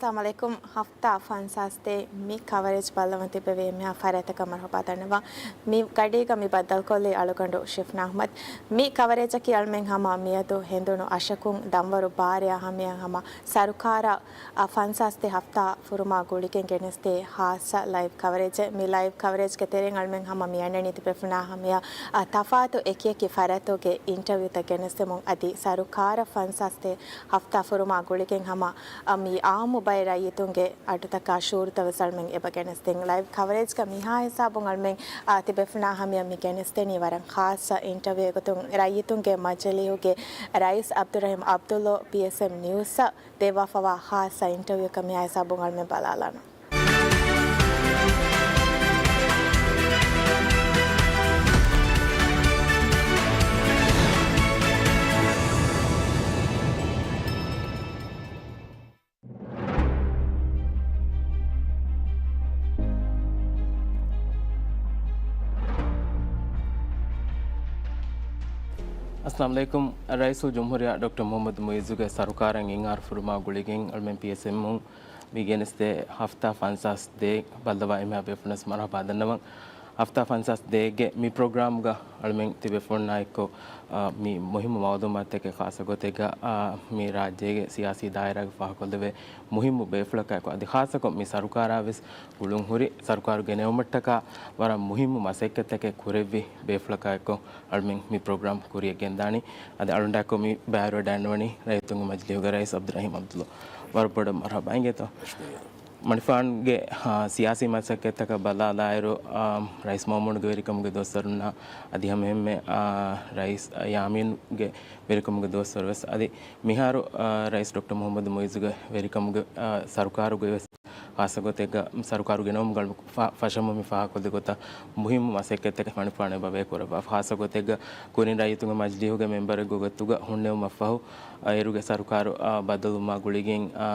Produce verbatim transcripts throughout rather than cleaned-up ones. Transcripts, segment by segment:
އައްސަލާމު ޢަލައިކުމް. ހަފްތާ ފަންސާސް ދޭއް މި ކަވަރޭޖް ބައްލަވަން ތިބެވި އެންމެހާ ފަރާތަކަށް މަރުޙަބާ ދަންނަވަން. މި ގަޑީގަ މި ބައްދަލުކޮށްލީ އަޅުގަނޑު ޝިފްނާ އަޙްމަދު. މި ކަވަރޭޖަކީ އަޅުމެން ހަމަ މިއަދު ހެނދުނު އަށަކުން ދަންވަރު ބާރެއާ ހަމަޔަށް ހަމަ ސަރުކާރަށް އަ، ފަންސާސް ދޭއް ހަފްތާ ފުރުމާ ގުޅިގެން ގެނެސްދޭ ހާއްސަ ލައިވް ކަވަރޭޖެއް. މި ލައިވް ކަވަރޭޖްގެ ތެރެއިން އަޅުމެން ހަމަ މި އަންނަނީ ތިބޭފުޅުންނާ ހަމަޔަށް، އަ، ތަފާތު އެކިއެކި ފަރާތުގެ އިންޓަވިއުތައް ގެނެސްދެމުން. އަދި ސަރުކާރަށް ފަންސާސް ދޭއް ހަފްތާ ފުރުމާ ގުޅިގެން ހަމަ، އަ، މި އާއްމު ބައެއް ރައްޔިތުންގެ އަޑުތަކާ ޝުޢޫރުތައް ވެސް އަޅުމެން އެބަ ގެނެސްދިން. ލައިވް ކަވަރޭޖްގަ މިހާ ހިސާބުން އަޅުމެން، އާ، ތިބޭފުޅުންނާ ހަމަޔަށް މި ގެނެސްދެނީ ވަރަށް ޚާއްޞަ އިންޓަވިއު ގޮތުން. ރައްޔިތުންގެ މަޖިލީހުގެ ރައީސް ޢަބްދުއްރަޙީމް ޢަބްދުﷲ ޕީއެސްއެމް ނިއުއްސަށް ދެއްވާފަވާ ޚާއްޞަ އިންޓަވިއުއަކަށް މިހާ ހިސާބުން އަޅުމެން ބަލާލާނަން. އައްސަލާމު ޢަލައިކުމް. ރައީސުލްޖުމްހޫރިއްޔާ ޑޮކްޓަރ މުޙައްމަދު މުޢިއްޒުގެ ސަރުކާރަށް އެންއާރް ފުރުމާ ގުޅިގެން އަޅުމެން ޕީއެސްއެމްއުން މި ގެނެސްދޭ ހަފްތާ ފަންސާސް ދޭއް ބައްލަވާ އެންމެހާ ބޭފުޅުންނަށް މަރުޙަބާ ދަންނަވަން. ހަފްތާ ފަންސާސް ދޭއްގެ މި ޕްރޮގްރާމްގަ އަޅުމެން ތިބޭފުޅުންނާ އެއްކޮށް، އާ، މި މުހިއްމު މައުލޫމާތުތަކެއް ޚާއްޞަ ގޮތެއްގަ، އާ، މި ރާއްޖޭގެ ސިޔާސީ ދާއިރާގެ ފާހަގަކޮށްލެވޭ މުހިއްމު ބޭފުޅަކާއެކު، އަދި ޚާއްޞަކޮށް މި ސަރުކާރާ ވެސް ގުޅުން ހުރި، ސަރުކާރު ގެނެވުމަށްޓަކާ ވަރަށް މުހިއްމު މަސައްކަތްތަކެއް ކުރެއްވި ބޭފުޅަކާއެކު އަޅުމެން މި ޕްރޮގްރާމް ކުރިއަށް ގެންދާނީ. އަދި އަޅުގަނޑާއެކު މި ބައިވެރިވެވަޑައިގަންނަވަނީ ރައްޔިތުންގެ މަޖިލީހުގެ ރައީސް ޢަބްދުއްރަޙީމް ޢަބްދުﷲ. ވަރަށް ބޮޑަށް މަރުޙަބާ އިނގޭތޯ. ޝުކުރިއްޔާ. މަނިފާންގެ، އާ، ސިޔާސީ މަސައްކަތްތަކަށް ބަލާލާއިރު، އާ، ރައީސް މައުމޫނުގެ ވެރިކަމުގެ ދުވަސްވަރުންނާ އަދި ހަމައެހެންމެ، އާ، ރައީސް ޔާމީންގެ ވެރިކަމުގެ ދުވަސްވަރު ވެސް އަދި މިހާރު، އާ، ރައީސް ޑޮކްޓަރ މުޙައްމަދު މުޢިއްޒުގެ ވެރިކަމުގެ، އާ، ސަރުކާރުގެ ވެސް ޚާއްޞަ ގޮތެއްގަ ސަރުކާރު ގެނައުމުގަ ފަ-، ފަށަމުން މި ފާހަގަކޮށްލި ގޮތަށް މުހިއްމު މަސައްކަތްތަކެއް މަނިފާނު އެބަ ބޭކުރައްވާ. ޚާއްޞަ ގޮތެއްގަ ކުރިން ރައްޔިތުންގެ މަޖިލީހުގެ މެމްބަރެއްގެ ގޮތުގަ ހުންނެވުމަށްފަހު، އޭރުގެ ސަރުކާރު، އާ، ބަދަލުވުމާ ގުޅިގެން، އާ،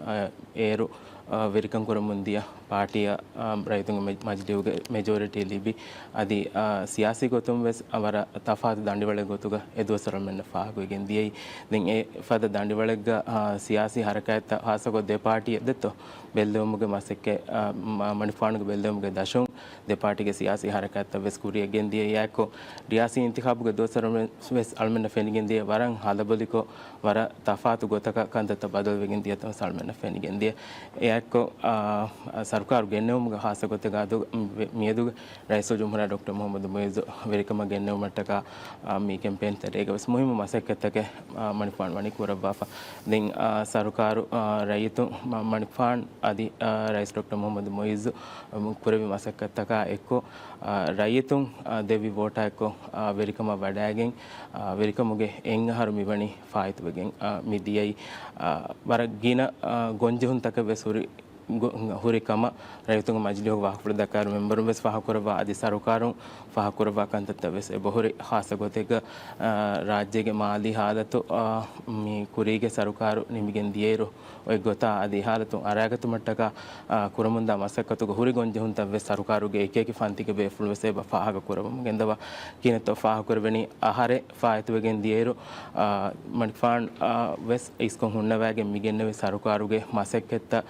އާ، އޭރު، އާ، ވެރިކަން ކުރަމުން ދިޔަ ޕާޓީއަށް، އާ، ރައްޔިތުންގެ މަ-، މަޖިލީހުގެ މެޖޯރިޓީ ލިބި، އަދި، އާ، ސިޔާސީ ގޮތުން ވެސް، އާ، ވަރަށް ތަފާތު ދަނޑިވަޅެއް ގޮތުގަ އެ ދުވަސްވަރު އަޅުމެންނަށް ފާހަގަވެގެން ދިޔައީ. ދެން އެ ފަދަ ދަނޑިވަޅެއްގަ، އާ، ސިޔާސީ ހަރަކާތްތައް ޚާއްޞަކޮށް ދެ ޕާޓީއަށް ދެއްތޯ ބެއްލެވުމުގެ މަސައްކަތް، އާ، މަ-، މަނިފާނުގެ ބެއްލެވުމުގެ ދަށުން ދެ ޕާޓީގެ ސިޔާސީ ހަރަކާތްތައް ވެސް ކުރިއަށް ގެންދިޔައީ. އެއާއެކު ރިޔާސީ އިންތިޚާބުގެ ދުވަސްވަރު ވެސް އަޅުމެންނަށް ފެނިގެން ދިޔަ ވަރަށް ހަލަބޮލިކޮށް، ވަރަށް ތަފާތު ގޮތަކަށް ކަންތައްތައް ބަދަލުވެގެން ދިޔަތަން ވެސް އަޅުމެންނަށް ފެނިގެން ދިޔަ. އެއާއެކު، އާ، ސަރުކާރު ގެންނެވުމުގެ ޚާއްޞަ ގޮތެއްގަ އަދު މި-، މިއަދުގެ ރައީސުލްޖުމްހޫރިއްޔާ ޑޮކްޓަރ މުޙައްމަދު މުޢިއްޒު ވެރިކަމަށް ގެންނެވުމަށްޓަކާ، އާ، މި ކެމްޕޭން ތެރޭގަ ވެސް މުހިއްމު މަސައްކަތްތަކެއް، އާ، މަނިފާން ވަނީ ކުރައްވާފަ. ދެން، އާ، ސަރުކާރު، އާ، ރައްޔިތުން މަ-، މަނިފާން އަދި، އާ، ރައީސް ޑޮކްޓަރ މުޙައްމަދު މުޢިއްޒު، އަ، ކުރެއްވި މަސައްކަތްތަކާ އެއްކޮށް، އާ، ރައްޔިތުން، އާ، ދެއްވި ވޯޓާ އެއްކޮށް، އާ، ވެރިކަމަށް ވަޑައިގެން، އާ، ވެރިކަމުގެ އެއް އަހަރު މިވަނީ ފާއިތުވެގެން، އާ، މި ދިޔައީ، އާ، ވަރަށް ގިނަ، އާ، ގޮންޖެހުންތަކެއް ވެސް ހުރި ގޮ-، ހުރި ކަމަށް ރައްޔިތުންގެ މަޖިލީހުގެ ވާހަކަފުޅު ދައްކާއިރު މެމްބަރުން ވެސް ފާހަގަކުރައްވާ އަދި ސަރުކާރުން ފާހަގަކުރައްވާ ކަންތައްތައް ވެސް އެބަހުރި. ޚާއްޞަ ގޮތެއްގަ، އާ، ރާއްޖޭގެ މާލީ ހާލަތު، އާ، މި ކުރީގެ ސަރުކާރު ނިމިގެން ދިޔައިރު އޮތް ގޮތާ އަދި ހާލަތު އަރާގަތުމަށްޓަކާ، އާ، ކުރަމުންދާ މަސައްކަތުގެ ހުރި ގޮންޖެހުންތައް ވެސް ސަރުކާރުގެ އެކިއެކި ފަންތިގެ ބޭފުޅުން ވެސް އެބަ ފާހަގަކުރައްވަމުން ގެންދަވާ. ކިހިނެއްތޯ ފާހަގަކުރެވެނީ އަހަރެއް ފާއިތުވެގެން ދިޔައިރު، އާ، މަނިފާން، އާ، ވެސް އިސްކޮށް ހުންނަވައިގެން މިގެންނެވި ސަރުކާރުގެ މަސައްކަތްތައް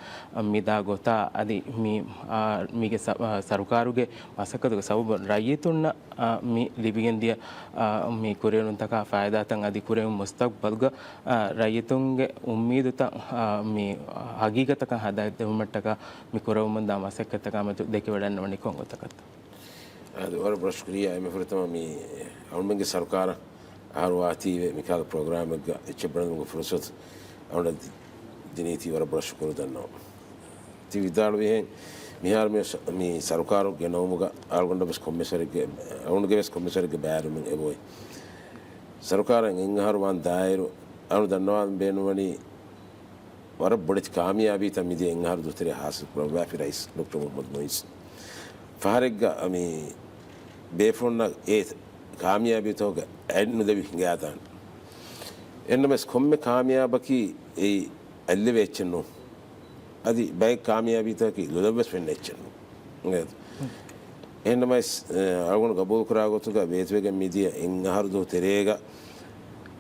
މިދާ ގޮތާ އަދި މި، އާ، މީގެ ސަ-، އާ، ސަރުކާރުގެ މަސައްކަތުގެ ސަބަބުން ރައްޔިތުންނަށް، އާ، މި ލިބިގެންދިޔަ، އާ، މި ކުރިއެރުންތަކާ ފައިދާތައް އަދި ކުރިއެރުން މުސްތަގްބަލްގަ، އާ، ރައްޔިތުންގެ އުއްމީދުތައް، އާ، މި ހަގީގަތަކަށް ހަދައިދެވުމަށްޓަކާ މި ކުރައްވަމުންދާ މަސައްކަތްތަކާމެދު ދެކެވަޑައިގަންނަވަނީ ކޮން ގޮތަކަށްތޯ؟ އާދެ، ވަރަށް ބޮޑަށް ޝުކުރިއްޔާ. އެންމެ ފުރަތަމަ މި އަޅުމެންގެ ސަރުކާރަށް އަހަރު ވާތީވެ މިކަހަލަ ޕްރޮގްރާމެއްގަ އެއްޗެއް ބަނދުމުގެ ފުރުސަތު އަޅުގަނޑަށް ދި-، ދިނީތީ ވަރަށް ބޮޑަށް ޝުކުރު ދަންނަވަން. ތި ވިދާޅުވިހެން މިހާރު މި ސަ-، މި ސަރުކާރު ގެނައުމުގަ އަޅުގަނޑަށް ވެސް ކޮންމެސް ވަރެއްގެ، އަޅުގަނޑުގެ ވެސް ކޮންމެސް ވަރެއްގެ ބައިވެރިވުމެއް އެބައޮތް. ސަރުކާރަށް އެއް އަހަރު ވާން ދާއިރު އަޅު ދަންނަވާލަން ބޭނުންވަނީ ވަރަށް ބޮޑެތި ކާމިޔާބީތައް މިދިޔަ އެއް އަހަރު ދުވަހު ތެރޭ ހާސިލް ކުރައްވާފި ރައީސް ޑޮކްޓަރ މުޙައްމަދު މުޢިއްޒު. ފަހަރެއްގަ މި ބޭފުޅުންނަށް އެ ކާމިޔާބީތަކުގެ އަތް ނުދެވި ހިނގާދާނެ. އެހެންނަމަވެސް ކޮންމެ ކާމިޔާބަކީ އެއީ އަތްލެވޭ އެއްޗެއް ނޫން. އަދި ބައެއް ކާމިޔާބީތަކަކީ ލޮލަށްވެސް ފެންނަ އެއްޗެއް ނޫން. އެހެންނަމަވެސް، އަޅުގަނޑު ގަބޫލުކުރާ ގޮތުގަ ވޭތުވެގެން މިދިޔަ އެއް އަހަރު ދުވަހު ތެރޭގަ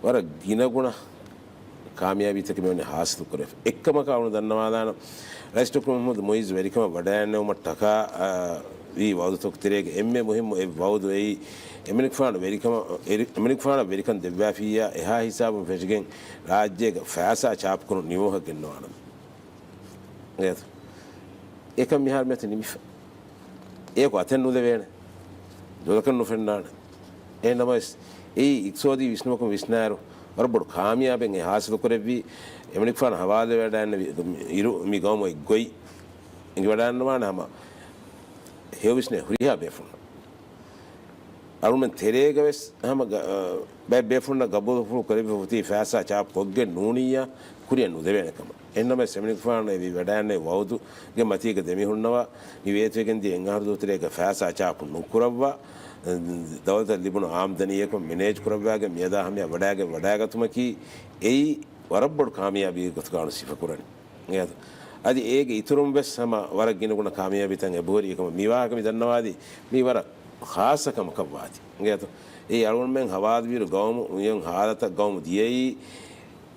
ވަރަށް ގިނަގުނަ ކާމިޔާބީތަކެއް މިވަނީ ހާސިލު ކުރެފަ. އެއްކަމަކަށް އަޅުގަނޑު ދަންނަވާލާނަން، ރައީސް ޑޮކްޓަރ މުޙައްމަދު މުޢިއްޒު ވެރިކަމަށް ވަޑައިގެންނެވުމަށްޓަކާ، އާ، ވީ ވަޢުދުތަކުގެ ތެރޭގަ އެންމެ މުހިއްމު އެއް ވަޢުދު އެއީ، އެމަނިކުފާނު ވެރިކަމަށް، އެރި-، އެމަނިކުފާނަށް ވެރިކަން ދެއްވާފިއްޔާ އެހާ ހިސާބުން ފެށިގެން ރާއްޖޭގަ ފައިސާ ޗާޕުކުރުން ނިމުމަކަށް ގެންނަވާނަން. އެއަތު. އެކަން މިހާރު މިއަދު ނިމިފަ. އެޔަކު އަތެއް ނުލެވޭނެ. ދޮލަކަށް ނުފެންނާނެ. އެހެން ނަމަވެސް، އެއީ އިޤްތިޞާދީ ވިސްނުމަކުން ވިސްނާއިރު، ވަރަށް ބޮޑު ކާމިޔާބެއް އެ ހާސިލު ކުރެއްވީ، އެމަނިކުފާނު ހަވާލުވެވަޑައިގެންނެވި އިރު، މި ގައުމު އެއްގޮތް އެނގިވަޑައިގަންނަވާނެ ހަމަ ހެޔޮ ވިސްނޭ ހުރިހާ ބޭފުޅުން. އަޅުމެން ތެރޭގަ ވެސް ހަމަ ގަ-، އަ، ބައެއް ބޭފުޅުންނަށް ގަބޫލުފުޅު ކުރެއްވިފަ އޮތީ ފައިސާ ޗާޕް ކޮށްގެން ނޫނިއްޔާ ކުރިއަށް ނުދެވޭނެ ކަމަށް. އެހެންނަމަވެސް އެމަނިކުފާނު އެ ވި ވަޑައިގެންނެވި ވަޢުދުގެ މަތީގަ ދެމިހުންނަވާ، މި ވޭތުވެގެންދިޔަ އެއް އަހަރު ދުވަހު ތެރޭގަ ފައިސާ ޗާޕު ނުކުރައްވާ، ދައުލަތަށް ލިބުނު އާމްދަނީއަކުން މެނޭޖް ކުރައްވާގެން މިއަދާ ހަމަޔަށް ވަޑައިގެން ވަޑައިގަތުމަކީ އެއީ ވަރަށް ބޮޑު ކާމިޔާބީ ގޮތުގަ އަޅު ސިފަކުރަނީ. އެއަދު، އަދި އޭގެ އިތުރުން ވެސް ހަމަ ވަރަށް ގިނަގުނަ ކާމިޔާބީތައް އެބަހުރި. އެކަމަ މި ވާހަކަ މި ދަންނަވާދީ މީ ވަރަށް ޚާއްޞަ ކަމަކަށް ވާތީ. އެއަދު، އެ އަޅުގަނޑުމެން ހަވާލުވިއިރު ގައުމު އުޔަން ހާލަތަށް ގައުމު ދިޔައީ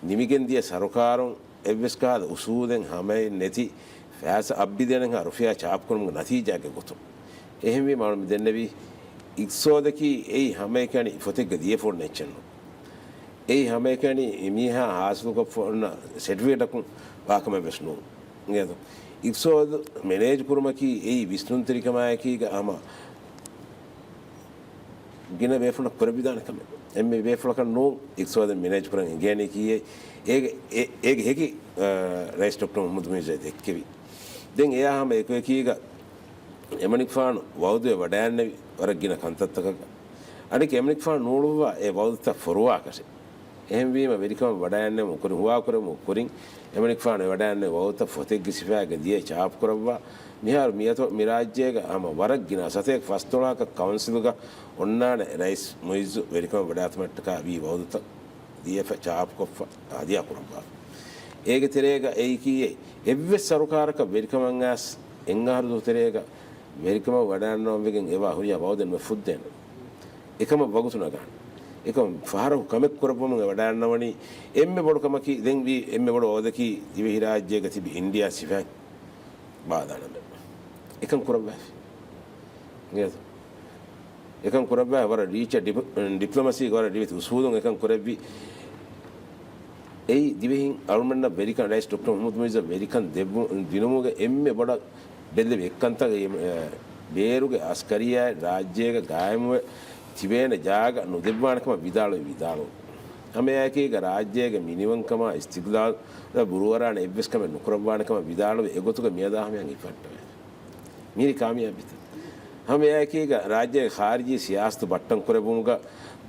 ނިމިގެން ދިޔަ ސަރުކާރުން އެއްވެސް ކަހަލަ އުސޫލެއް ހަމައެއް ނެތި ފައިސާ އަށްބިލިއަނެއްހާ ރުފިޔާ ޗާޕުކުރުމުގެ ނަތީޖާގެ ގޮތުން. އެހެންވީމަ އަޅު މި ދެންނެވީ އިޤްތިޞާދަކީ އެއީ ހަމައެކަނި ފޮތެއްގަ ދިޔަފަ އޮންނަ އެއްޗެއް ނޫން. އެއީ ހަމައެކަނި މީހާ ހާސިލުކޮށްފަ އޮންނަ ސެޓްފިކެޓަކުން ވާ ކަމެއް ވެސް ނޫން. އިނގޭތޯ؟ އިޤްތިޞާދު މެނޭޖް ކުރުމަކީ އެއީ ވިސްނުންތެރިކަމާއެކީގަ ހަމަ ގިނަ ބޭފުޅަކު ކުރެވިދާނެ ކަމެއް. އެންމެ ބޭފުޅަކަށް ނޫން އިޤްތިޞާދެއް މެނޭޖް ކުރަން އެނގޭނީ ކީއޭ. އޭގެ، އެ، އޭގެ ހެކި، އާ، ރައީސް ޑޮކްޓަރ މުޙައްމަދު މުޢިއްޒު ދެއްކެވި. ދެން އެއާ ހަމަ އެކުއެކީގަ އެމަނިކުފާނު ވަޢުދުވެ ވަޑައިގެންނެވި ވަރަށް ގިނަ ކަންތައްތަކަކަށް. އަނެކެއް އެމަނިކުފާނު ނޫޅުއްވާ އެ ވަޢުދުތައް ފޮރުވާކަށެއް. އެހެންވީމަ ވެރިކަމަށް ވަޑައިގެންނެވުމުގެ ކުރިން، ހުވާކުރެވުމުގެ ކުރިން، އެމަނިކުފާނު ވަޑައިގެންނެވި ވަޢުދުތައް ފޮތެއްގެ ސިފައިގަ ދިޔައީ ޗާޕުކުރައްވާ. މިހާރު މިއަތޮޅު މި ރާއްޖޭގަ ހަމަ ވަރަށް ގިނަ ސަތޭކަ ފަސްދޮޅަހަކަށް ކައުންސިލުގަ އޮންނާނެ ރައީސް މުޢިއްޒު ވެރިކަމަށް ވަޑައިގަތުމަށްޓަކާ ވީ ވަޢުދުތައް ދިޔަފަ ޗާޕުކޮށްފަ ހަދިޔާ ކުރައްވާފަ. އޭގެ ތެރޭގަ އެއީކީ އެއްވެސް ސަރުކާރަކަށް ވެރިކަމަށް އައިސް އެއް އަހަރު ދުވަހު ތެރޭގަ ވެރިކަމަށް ވަޑައިގަންނަވަން ވެގެން އެވާ ހުރިހާ ވަޢުދެއް ނުފުއްދޭނެ. އެކަމަށް ވަގުތު ނަގާނެ. އެކަމަށް ފަހަރަކު ކަމެއް ކުރައްވަމުން އެ ވަޑައިގަންނަވަނީ އެންމެ ބޮޑު ކަމަކީ، ދެން ވީ އެންމެ ބޮޑު ވަޢުދަކީ ދިވެހިރާއްޖޭގަ ތިބި އިންޑިއާ ސިފައިން ބާލާނަމޭ. އެކަން ކުރައްވާފި. އެކަން ކުރައްވާ ވަރަށް ރީއްޗަށް ޑިޕް-، ޑިޕްލޮމަސީގެ ވަރަށް ރިވެތި އުސޫލުން އެކަން ކުރެއްވި. އެއީ ދިވެހިން އަޅުމެންނަށް ވެރިކަން، ރައީސް ޑޮކްޓަރ މުޙައްމަދު މުޢިއްޒަށް ވެރިކަން ދެއްވު-، ދިނުމުގެ އެންމެ ބޮޑަށް ބެއްލެވި އެއްކަންތައް. އެ، އެ، ބޭރުގެ އަސްކަރިއްޔާއެއް ރާއްޖޭގަ ގާއިމުވެ ތިބޭނެ ޖާގަ ނުދެއްވާނެ ކަމަށް ވިދާޅުވި، ވިދާޅުވި. ހަމައެއާއެކީގަ ރާއްޖޭގެ މިނިވަންކަމާ އިސްތިޤްލާލަށް ބުރޫއަރާނެ އެއްވެސް ކަމެއް ނުކުރައްވާނެ ކަމަށް ވިދާޅުވި. އެގޮތުގަ މިއަދާ ހަމަޔަށް ހިފަހައްޓަވޭ. މިހިރީ ކާމިޔާބީތައް. ހަމައެއާއެކީގަ ރާއްޖޭގެ ޚާރިޖީ ސިޔާސަތު ބައްޓަން ކުރެއްވުމުގަ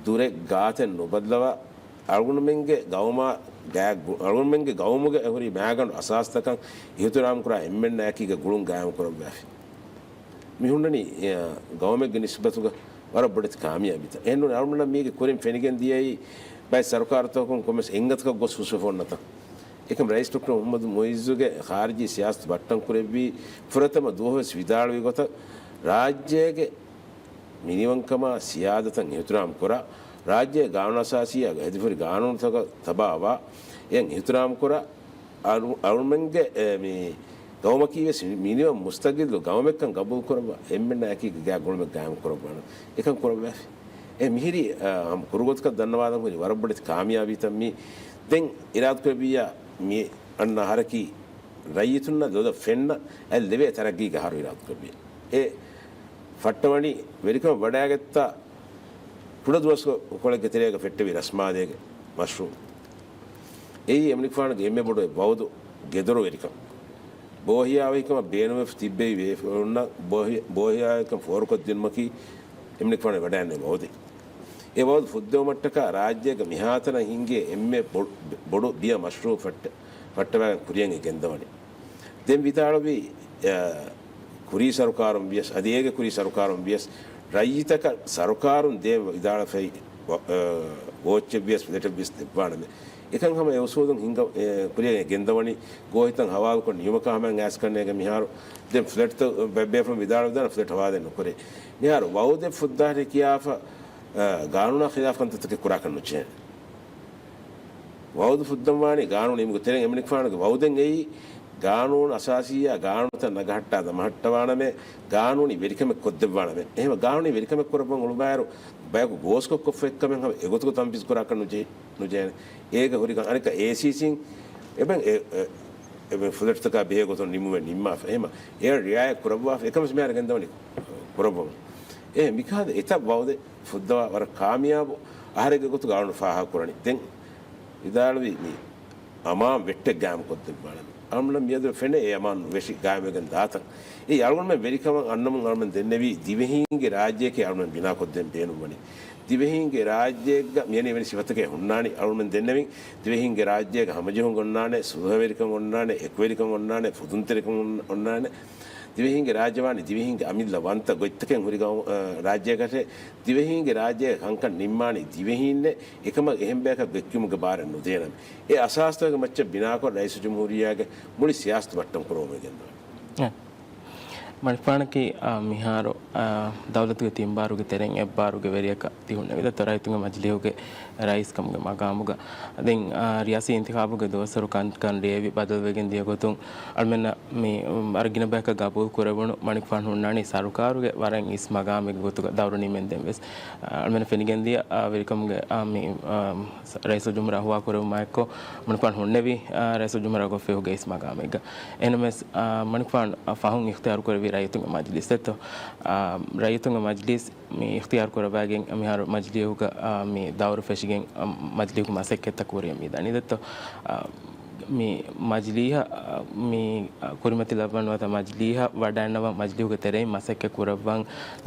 ދުރެއް ގާތެއް ނުބައްލަވާ، އަޅުގަނޑުމެންގެ ގައުމާ ގާ-، ގު-، އަޅުގަނޑުމެންގެ ގައުމުގެ ހުރި މައިގަނޑު އަސާސްތަކަށް އިޙްތިރާމް ކުރާ އެންމެންނާއެކީގަ ގުޅުން ގާއިމު ކުރައްވާފި. މި ހުންނަނީ، އެ، ގައުމެއްގެ ނިސްބަތުގަ ވަރަށް ބޮޑެތި ކާމިޔާބީތައް. އެހެންނޫން އަޅުގަނޑަށް މީގެ ކުރިން ފެނިގެން ދިޔައީ ބައެއް ސަރުކާރުތަކުން ކޮންމެސް އެންގަތަކަށް ގޮސް ހުސްވެފަ އޮންނަތަން. އެކަމް ރައީސް ޑޮކްޓަރ މުޙައްމަދު މުޢިއްޒުގެ ޚާރިޖީ ސިޔާސަތު ބައްޓަން ކުރެއްވީ ފުރަތަމަ ދުވަހުވެސް ވިދާޅުވި ގޮތަށް ރާއްޖޭގެ މިނިވަންކަމާ ސިޔާދަތަށް އިޙްތިރާމް ކުރާ، ރާއްޖޭގެ ގާނޫނުއަސާސީއާ ހެދިފުރި ގާނޫނުތަކަށް ތަބާވާ، އެއަށް އިޙްތިރާމް ކުރާ، އަޅު-، އަޅުމެންގެ، އެ، މި ގައުމަކީ ވެސް މި-، މިނިވަން މުސްތަގިއްލު ގައުމެއްކަން ގަބޫލު ކުރައްވާ، އެންމެންނާއެކީގަ ގާ ގުޅުމެއް ގާއިމު ކުރައްވާނަން. އެކަން ކުރައްވާފި. އެ މިހިރީ، އަ، ހަމަ ކުރުގޮތަކަށް ދަންނަވާލަން ހުރި ވަރަށް ބޮޑެތި ކާމިޔާބީތައް މީ. ދެން އިރާދަކުރެއްވިއްޔާ މި އަންނަ އަހަރަކީ ރައްޔިތުންނަށް ލޮލަށް ފެންނަ އަލް ލެވޭ ތަރައްގީގެ އަހަރު އިރާދަކުރެއްވިއްޔާ. އެ ފައްޓަވަނީ ވެރިކަމަށް ވަޑައިގަތްތާ ކުޑަދުވަސްކޮޅެއްގެ ތެރޭގަ ފެއްޓެވި ރަސްމާލޭގެ މަޝްރޫޢު. އެއީ އެމަނިކުފާނުގެ އެންމެ ބޮޑު ވަޢުދު ގެދޮރުވެރިކަން. ބޯހިޔާވަހިކަމަށް ބޭނުންވެފަ ތިއްބެވި ބޭފުޅުންނަށް ބޯހި-، ބޯހިޔާވަހިކަން ފޯރުކޮށްދިނުމަކީ އެމަނިކުފާނު ވަޑައިގެންނެވި ވަޢުދެއް. އެ ވަޢުދު ފުއްދެވުމަށްޓަކާ ރާއްޖޭގަ މިހާތަނަށް ހިންގޭ އެންމެ ބޮ-، ބޮޑު ބިޔަ މަޝްރޫޢު ފައްޓަ-، ފައްޓަވާގެން ކުރިޔަށް ގެންދަވަނީ. ދެން ވިދާޅުވީ، އަ، ކުރީ ސަރުކާރުން ވިޔަސް، އަދި އޭގެ ކުރީ ސަރުކާރުން ވިޔަސް، ރައްޔިތަކަށް ސަރުކާރުން ދޭން ވިދާޅުވެފައި ވަ-، އަ، ވޯއްޗެއް ވިޔަސް ފްލެޓެއް ވިޔަސް ދެއްވާނަމޭ. އެކަން ހަމަ އެ އުސޫލުން ހިންގަ-، އެ، ކުރިޔަށް ގެންދަވަނީ ގޯހިތައް ހަވާލުކޮށް ނިމުމަކާ ހަމަ އައިސްކަންނޭގެ މިހާރު ދެން ފްލެޓްތައް ބެ-، ބޭފުޅުން ވިދާޅުވެދާނެ ފްލެޓް ހަވާލެއް ނުކުރޭ. މިހާރު ވަޢުދެއް ފުއްދާހެރި ކިޔާފަ، އަ، ގާނޫނާ ޚިލާފް ކަންތައްތަކެއް ކުރާކަށް ނުޖެހޭނެ. ވައުދު ފުއްދަންވާނީ ގާނޫނީ އިމުގެ ތެރެއިން. އެމަނިކުފާނުގެ ވައުދެއް އެއީ ގާނޫނު އަސާސީއާ ގާނޫނުތައް ނަގަހައްޓާ ދަމަހައްޓަވާނަމޭ، ގާނޫނީ ވެރިކަމެއް ކޮށްދެއްވާނަމޭ. އެހެން ގާނޫނީ ވެރިކަމެއް ކުރައްވަން އުޅުމާއިރު، ބަޔަކު ގޯސްކޮށް ކޮށްފަ އެއްކަމެއް ހަމަ އެގޮތުގަ ތަންފީޒް ކުރާކަށް ނުޖެހޭ، ނުޖެހޭނެ. އޭގަ ހުރިކަން އަނެއްކާ އޭސީސީން އެބަ އެ، އެ، އެ ފްލެޓްތަކާ ބެހޭ ގޮތުން ނިމުމެއް ނިންމާފަ. އެހެމަ އެ ރިއާޔަތް ކުރައްވާފަ އެކަމަސް މިހާރު ގެންދަވަނީ ކުރައްވަމުން. އެ މިކަހަލަ އެތައް ވައުދެއް ފުއްދަވާ ވަރަށް ކާމިޔާބު އަހަރެއްގެ ގޮތުގަ އަޅުން ފާހަގަކުރަނީ. ދެން ވިދާޅުވި މި އަމާން ވެއްޓެއް ގާއިމުކޮށްދެއްވާނަމޭ. އަޅުމެން މިއަދު ފެނޭ އެ އަމާން ވެށި ގާއިމުވެގެން ދާތަން. އެ އަޅުގަނޑުމެން ވެރިކަމަށް އަންނަމުން އަޅުމެން ދެންނެވީ ދިވެހީންގެ ރާއްޖެއެކޭ އަޅުމެން ބިނާކޮށްދޭން ބޭނުންވަނީ. ދިވެހީންގެ ރާއްޖެއެއްގަ މިއަންނަ އެވެނި ސިފަތަކެއް ހުންނާނީ. އަޅުމެން ދެންނެވިން ދިވެހީންގެ ރާއްޖޭގަ ހަމަޖެހުން އޮންނާނެ، ސުލުހަވެރިކަން އޮންނާނެ، އެކުވެރިކަން އޮންނާނެ، ފުދުންތެރިކަން އޮން-، އޮންނާނެ. ދިވެހީންގެ ރާއްޖެ ވާނީ ދިވެހީންގެ އަމިއްލަ ވަންތަ ގޮތްތަކެއް ހުރި ގައު-، އަ، ރާއްޖެއަކަށޭ. ދިވެހީންގެ ރާއްޖޭގެ ކަންކަން ނިންމާނީ ދިވެހީންނޭ. އެކަމަށް އެހެން ބަޔަކަށް ވެއްކިވުމުގެ ބާރެއް ނުދޭނަމޭ. އެ އަސާސްތަކުގެ މައްޗަށް ބިނާކޮށް ރައީސުލްޖުމްހޫރިއްޔާގެ މުޅި ސިޔާސަތު ބައްޓަން ކުރައްވަމޭ ގެންދަވަނީ. އެ. މަނިކުފާނަކީ، އާ، މިހާރު، އާ، ދައުލަތުގެ ތިންބާރުގެ ތެރެއިން އެއްބާރުގެ ވެރިޔަކަށް ތި ހުންނެވި ދެއްތޯ ރައްޔިތުންގެ މަޖިލީހުގެ ރައީސް ކަމުގެ މަގާމުގަ. ދެން، އާ، ރިޔާސީ އިންތިޚާބުގެ ދުވަސްވަރު ކަންކަން ރޭވި ބަދަލުވެގެން ދިޔަ ގޮތުން އަޅުމެންނަށް މި، އު، ވަރަށް ގިނަ ބަޔަކަށް ގަބޫލު ކުރެވުނު މަނިކުފާނު ހުންނާނީ ސަރުކާރުގެ ވަރަށް އިސް މަގާމެއްގެ ގޮތުގަ ދައުރު ނިމެންދެން ވެސް. އަޅުމެންނަށް ފެނިގެންދިޔަ، އާ، ވެރިކަމުގެ، އާ، މި، އާ، ރައީސުލްޖުމްހޫރިއްޔާ ހުވާކުރެވުމާއެއްކޮށް، މަނިކުފާނު ހުންނެވީ، އާ، ރައީސުލްޖުމްހޫރިއްޔާ އޮފީހުގެ އިސް މަގާމެއްގަ. އެހެންނަމަވެސް، އާ، މަނިކުފާނު، އާ، ފަހުން އިޚްތިޔާރު ކުރެއްވީ ރައްޔިތުންގެ މަޖިލީސް ދެއްތޯ؟ އާ، ރައްޔިތުންގެ މަޖިލީސް މި އިޚްތިޔާރު ކުރައްވައިގެން މިހާރު މަޖިލީހުގަ، އާ، މި ދައުރު ފެށިގެން، އާ، މަޖިލީހުގެ މަސައްކަތްތައް ކުރިއަށް މި ދަނީ ދެއްތޯ؟ އާ، މި މަޖިލީހަށް، އާ، މި، އާ، ކުރިމަތި ލައްވަން ނުވަތަ މަޖިލީހަށް ވަޑައިންނަވަން މަޖިލީހުގެ ތެރެއިން މަސައްކަތް ކުރައްވަން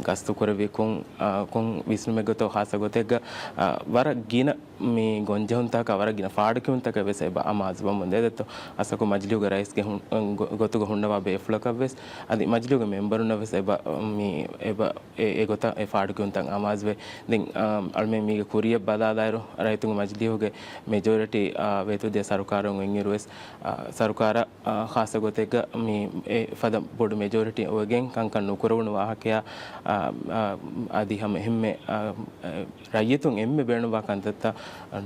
ގަސްތު ކުރެއްވި ކޮން، އާ، ކޮން ވިސްނުމެއްގެތޯ ޚާއްސަ ގޮތެއްގަ، އާ، ވަރަށް ގިނަ މި ގޮންޖެހުންތަކާ ވަރަށް ގިނަ ފާޑުކިޔުންތަކެއް ވެސް އެބަ އަމާޒުވަމުން ދޭ ދެއްތޯ. އަސަކު މަޖިލީހުގެ ރައީސްގެ ހުން-، ގޮ-، ގޮތުގަ ހުންނަވާ ބޭފުޅަކަށް ވެސް އަދި މަޖިލީހުގެ މެމްބަރުންނަށް ވެސް އެބަ މި އެބަ އެ، އެގޮތަށް އެ ފާޑުކިޔުންތައް އަމާޒުވޭ. ދެން، އާ، އަޅުމެން މީގެ ކުރިއަށް ބަލާލާއިރު، ރައްޔިތުންގެ މަޖިލީހުގެ މެޖޯރިޓީ، އާ، ވޭތުވެދިޔަ ސަރުކާރުން އިންއިރު ވެސް، އާ، ސަރުކާރަށް، އާ، ޚާއްސަ ގޮތެއްގަ މި އެ ފަދަ ބޮޑު މެޖޯރިޓީ އޮވެގެން ކަންކަން ނުކުރެވުނު ވާހަކަޔާ، އާ، އާ، އަދި ހަމަ އެހެންމެ، އާ، އާ، ރައްޔިތުން އެންމެ ބޭނުންވާ ކަންތައްތައް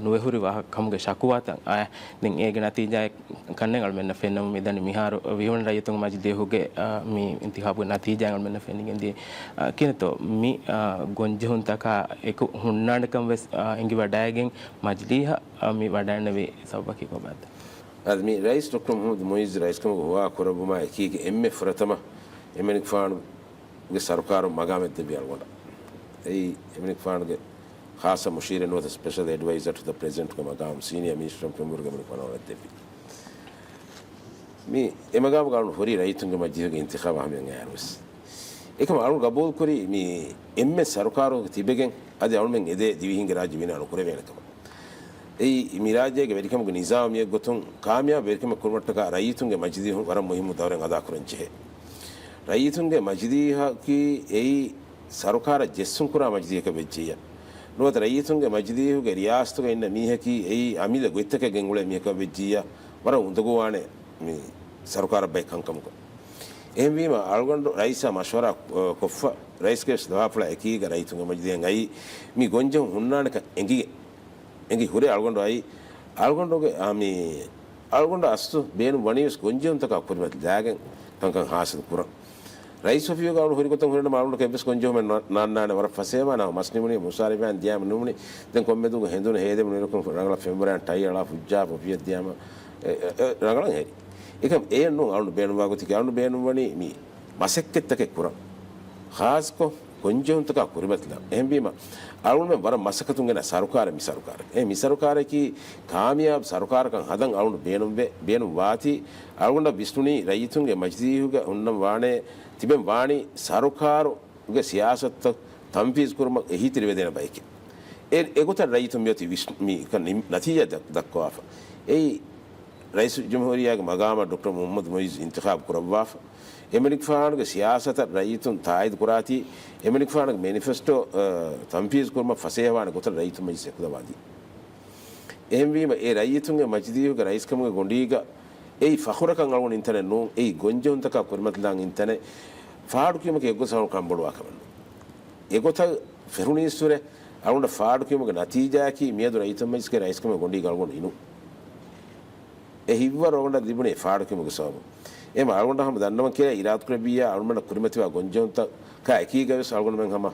ނުވެ ހުރި ވާހަކަ ކަމުގެ ޝަކުވާތައް އާ، ދެން އޭގެ ނަތީޖާއެއް ކަންނެއް އަޅުމެންނަށް ފެންނަމުން މިދަނީ މިހާރު ވިހިވަނަ ރައްޔިތުންގެ މަޖިލީހުގެ، އާ، މި އިންތިޚާބުގެ ނަތީޖާ އަޅުމެންނަށް ފެނިގެންދިޔަ، އާ، ކިހިނެއްތޯ މި، އާ، ގޮންޖެހުންތަކާ އެކު ހުންނާނެކަން ވެސް، އާ، އެނގިވަޑައިގެން މަޖިލީހަށް، އާ، މި ވަޑައިންނެވީ ސަބަބަކީ ކޮބާތަ؟ އަދި މި ރައީސް ޑޮކްޓަރ މުޙައްމަދު މުޢިއްޒު ރައީސްކަމުގަ ހުވާ ކުރެއްވުމާ އެކީގަ އެންމެ ފުރަތަމަ އެމަނިކުފާނު ގެ ސަރުކާރުން މަގާމެއް ދެއްވި އަޅުގަނޑަށް. އެއީ އެމަނިކުފާނުގެ ޚާއްޞަ މުޝީރެއް ނުވަތަ ސްޕެޝަލް އެޑްވައިޒަރ ޓު ދަ ޕްރެޒިޑެންޓްގެ މަގާމު، ސީނިއާ މިނިސްޓަރ އޮފް އެމްއޯއަށް ދެއްވި. މި އެމަގާމުގަ އަޅުން ހުރީ ރައްޔިތުންގެ މަޖިލީހުގެ އިންތިޚާބާ ހަމަޔަށް އައިއިރުވެސް. އެކަމަށް އަޅުން ގަބޫލުކުރީ މި އެންމެ ސަރުކާރުގަ ތިބެގެން އަދި އަޅުމެން އެދޭ ދިވެހިންގެ ރާއްޖެ ބިނާ ނުކުރެވޭނެ ކަމަށް. އެއީ، މި ރާއްޖޭގެ ވެރިކަމުގެ ނިޒާމް މިއެއްގޮތުން ކާމިޔާބު ވެރިކަމެއް ކުރުމަށްޓަކާ ރައްޔިތުންގެ މަޖިލީހުން ވަރަށް މުހިއްމު ދައުރެއް އަދާކުރަން ޖެހޭ. ރައްޔިތުންގެ މަޖިލީހަކީ އެއީ ސަރުކާރަށް ޖެއްސުން ކުރާ މަޖިލީހަކަށް ވެއްޖިއްޔާ ނުވަތަ ރައްޔިތުންގެ މަޖިލީހުގެ ރިޔާސަތުގަ އިންނަ މީހަކީ އެއީ އަމިއްލަ ގޮތްތަކެއް ގެންގުޅޭ މީހަކަށް ވެއްޖިއްޔާ ވަރަށް އުނދަގޫވާނެ މި ސަރުކާރަށް ބައެއް ކަންކަމުގަ. އެހެންވީމަ، އަޅުގަނޑު ރައީސާ މަޝްވަރާ، އަ، ކޮށްފަ، ރައީސްގެ ވެސް ލަވާފުޅާ އެކީގަ ރައްޔިތުންގެ މަޖިލީހަށް އައީ، މި ގޮންޖެހުން ހުންނާނެކަން އެނގިގެން، އެނގި ހުރެ އަޅުގަނޑު އައީ، އަޅުގަނޑުގެ، އާ، މި، އަޅުގަނޑު އަސްލު ބޭނުން ވަނީވެސް ގޮންޖެހުންތަކާ ކުރިމަތިލާގެން ކަންކަން ހާސިލް ކުރަން. ރައީސް އޮފީހުގަ އަޅު ހުރި ގޮތަށް ހުރެނަމަ އަޅުގަނޑަކަށް އެއްވެސް ގޮންޖެހުމެއް ނާ-، ނާންނާނެ. ވަރަށް ފަސޭހަވާނެ، ހަމަ މަސް ނިމުނީ، މުސާރަފާން ދިޔާމަ ނިމުނީ. ދެން ކޮންމެ ދުވަހަކު ހެނދުނު ހޭދެމުން އިރުކޮށް ރަނގަޅަށް ފެންވަރާން ޓައި އަޅާ ފުއްޖާ އޮފީހަށް ދިޔާމަ، އެ، އެ، އެ، ރަނގަޅަށް ހެރި. އެކަމް އެއެއް ނޫން އަޅުގަނޑު ބޭނުންވާ ގޮތަކީ، އަޅުގަނޑު ބޭނުންވަނީ މި މަސައްކަތްތަކެއް ކުރަން. ޚާއްސަކޮށް ގޮންޖެހުންތަކާ ކުރިމަތިލަން. އެހެންވީމަ، އަޅުގަނޑުމެން ވަރަށް މަސައްކަތުން ގެނަ ސަރުކާރެއް މި ސަރުކާރެއް. އެ މި ސަރުކާރަކީ ކާމިޔާބު ސަރުކާރަކަށް ހަދަން އަޅުގަނޑު ބޭނުންވެ، ބޭނުންވާތީ، އަޅުގަނޑަށް ވިސްނުނީ ރައްޔިތުންގެ މަޖިލީހުގަ ހުންނަން ވާނެ، ތިބެން ވާނީ ސަރުކާރުގެ ސިޔާސަތުތައް ތަންފީޒް ކުރުމަށް އެހީތެރިވެދޭނެ ބައެކޭ. އެ، އެގޮތަށް ރައްޔިތުން މިއޮތީ ވިސް-، މި ނަތީޖާ ދަ-، ދައްކަވާފަ. އެއީ، ރައީސުލްޖުމްހޫރިއްޔާގެ މަގާމަށް ޑޮކްޓަރ މުޙައްމަދު މުޢިއްޒު އިންތިޚާބު ކުރައްވާފަ. އެމަނިކުފާނުގެ ސިޔާސަތަށް ރައްޔިތުން ތާއީދު ކުރާތީ، އެމަނިކުފާނުގެ މެނިފެސްޓޯ، އަ، ތަންފީޒް ކުރުމަށް ފަސޭހަވާނެ ގޮތަށް ރައްޔިތުން މަޖިލިސް އެކުލަވާދީ. އެހެންވީމަ، އެ ރައްޔިތުންގެ މަޖިލީހުގެ ރައީސްކަމުގެ ގޮނޑީގަ އެއީ ފަޚުރަކަށް އަޅުގަނޑު އިންތަނެއް ނޫން، އެއީ ގޮންޖެހުންތަކާ ކުރިމަތިލާން އިންތަނެއް. ފާޑުކިޔުމަކީ އެއްގޮތަށް އަޅުގަނޑު ކަންބޮޑުވާ ކަމެއް ނޫން. އެގޮތަށް ފެށުނީއްސުރެ އަޅުގަނޑަށް ފާޑުކިޔުމުގެ ނަތީޖާއަކީ މިއަދު ރައްޔިތުން މަޖިލިސްގެ ރައީސްކަމުގެ ގޮނޑީގަ އަޅުގަނޑު އިނުން. އެ ހިތްވަރު އަޅުގަނޑަށް ލިބުނީ ފާޑުކިމުގެ ސަބަބުން. އެހެން އަޅުގަނޑަށް ހަމަ ދަންނަވަން ކިޔާ އިރާދަކުރެއްވިއްޔާ އަޅުގަނޑަށް ކުރިމަތިވާ ގޮންޖެހުންތަކާ އެކީގަވެސް އަޅުގަނޑުމެން ހަމަ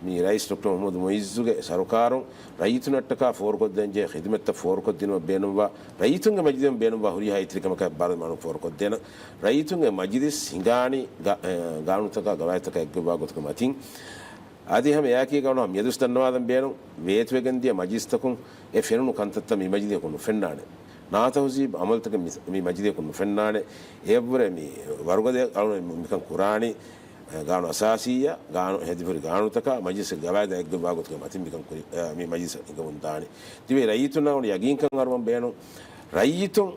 މި ރައީސް ޑޮކްޓަރ މުހައްމަދު މުއިއްޒުގެ ސަރުކާރުން ރައްޔިތުންނަށްޓަކާ ފޯރުކޮށްދޭންޖެހޭ ޚިދުމަތްތައް ފޯރުކޮށްދިނުމަށް ބޭނުންވާ، ރައްޔިތުންގެ މަޖިލީހުން ބޭނުންވާ ހުރިހާ އިތުރިކަމަކާ ބާރު މަނު ފޯރުކޮށްދޭނަން. ރައްޔިތުންގެ މަޖިލީސް ހިނގާނީ ގާ-، އެ، ގާނޫނުތަކާ ގަވާއިދުތަކާ އެއްގޮތްވާ ގޮތުގެ މަތިން. އަދި ހަމަ އެއާއެކީގަ އަޅުގަނޑު މިއަދުސް ދަންނަވާލަން ބޭނުން، ވޭތުވެގެން ދިޔަ މަޖިލިސްތަކުން އެ ފެނުނު ކަންތައްތައް މި މަޖިލީހަކުން ނުފެންނާނެ. ނާތަހުޒީބު އަމަލުތަކެއް މި، މި މަޖިލީހަކުން ނުފެންނާނެ. އެއަށްވުރެ މި ވަރުގަދަ އަޅުގަނޑު މިކަން ކުރާނީ، ގާނޫނު އަސާސީއާ، ގާނޫނު ހެދިފުރި ގާނޫނުތަކާ، މަޖިލިސްގެ ގަވާއިދާ އެއްގޮތްވާ ގޮތުގެ މަތިން މިކަން ކުރި، އަ، މި މަޖިލިސް ހިނގަމުން ދާނީ. ތިބޭ ރައްޔިތުންނާ އުނި ޔަގީންކަން އަރުވަން ބޭނުން. ރައްޔިތުން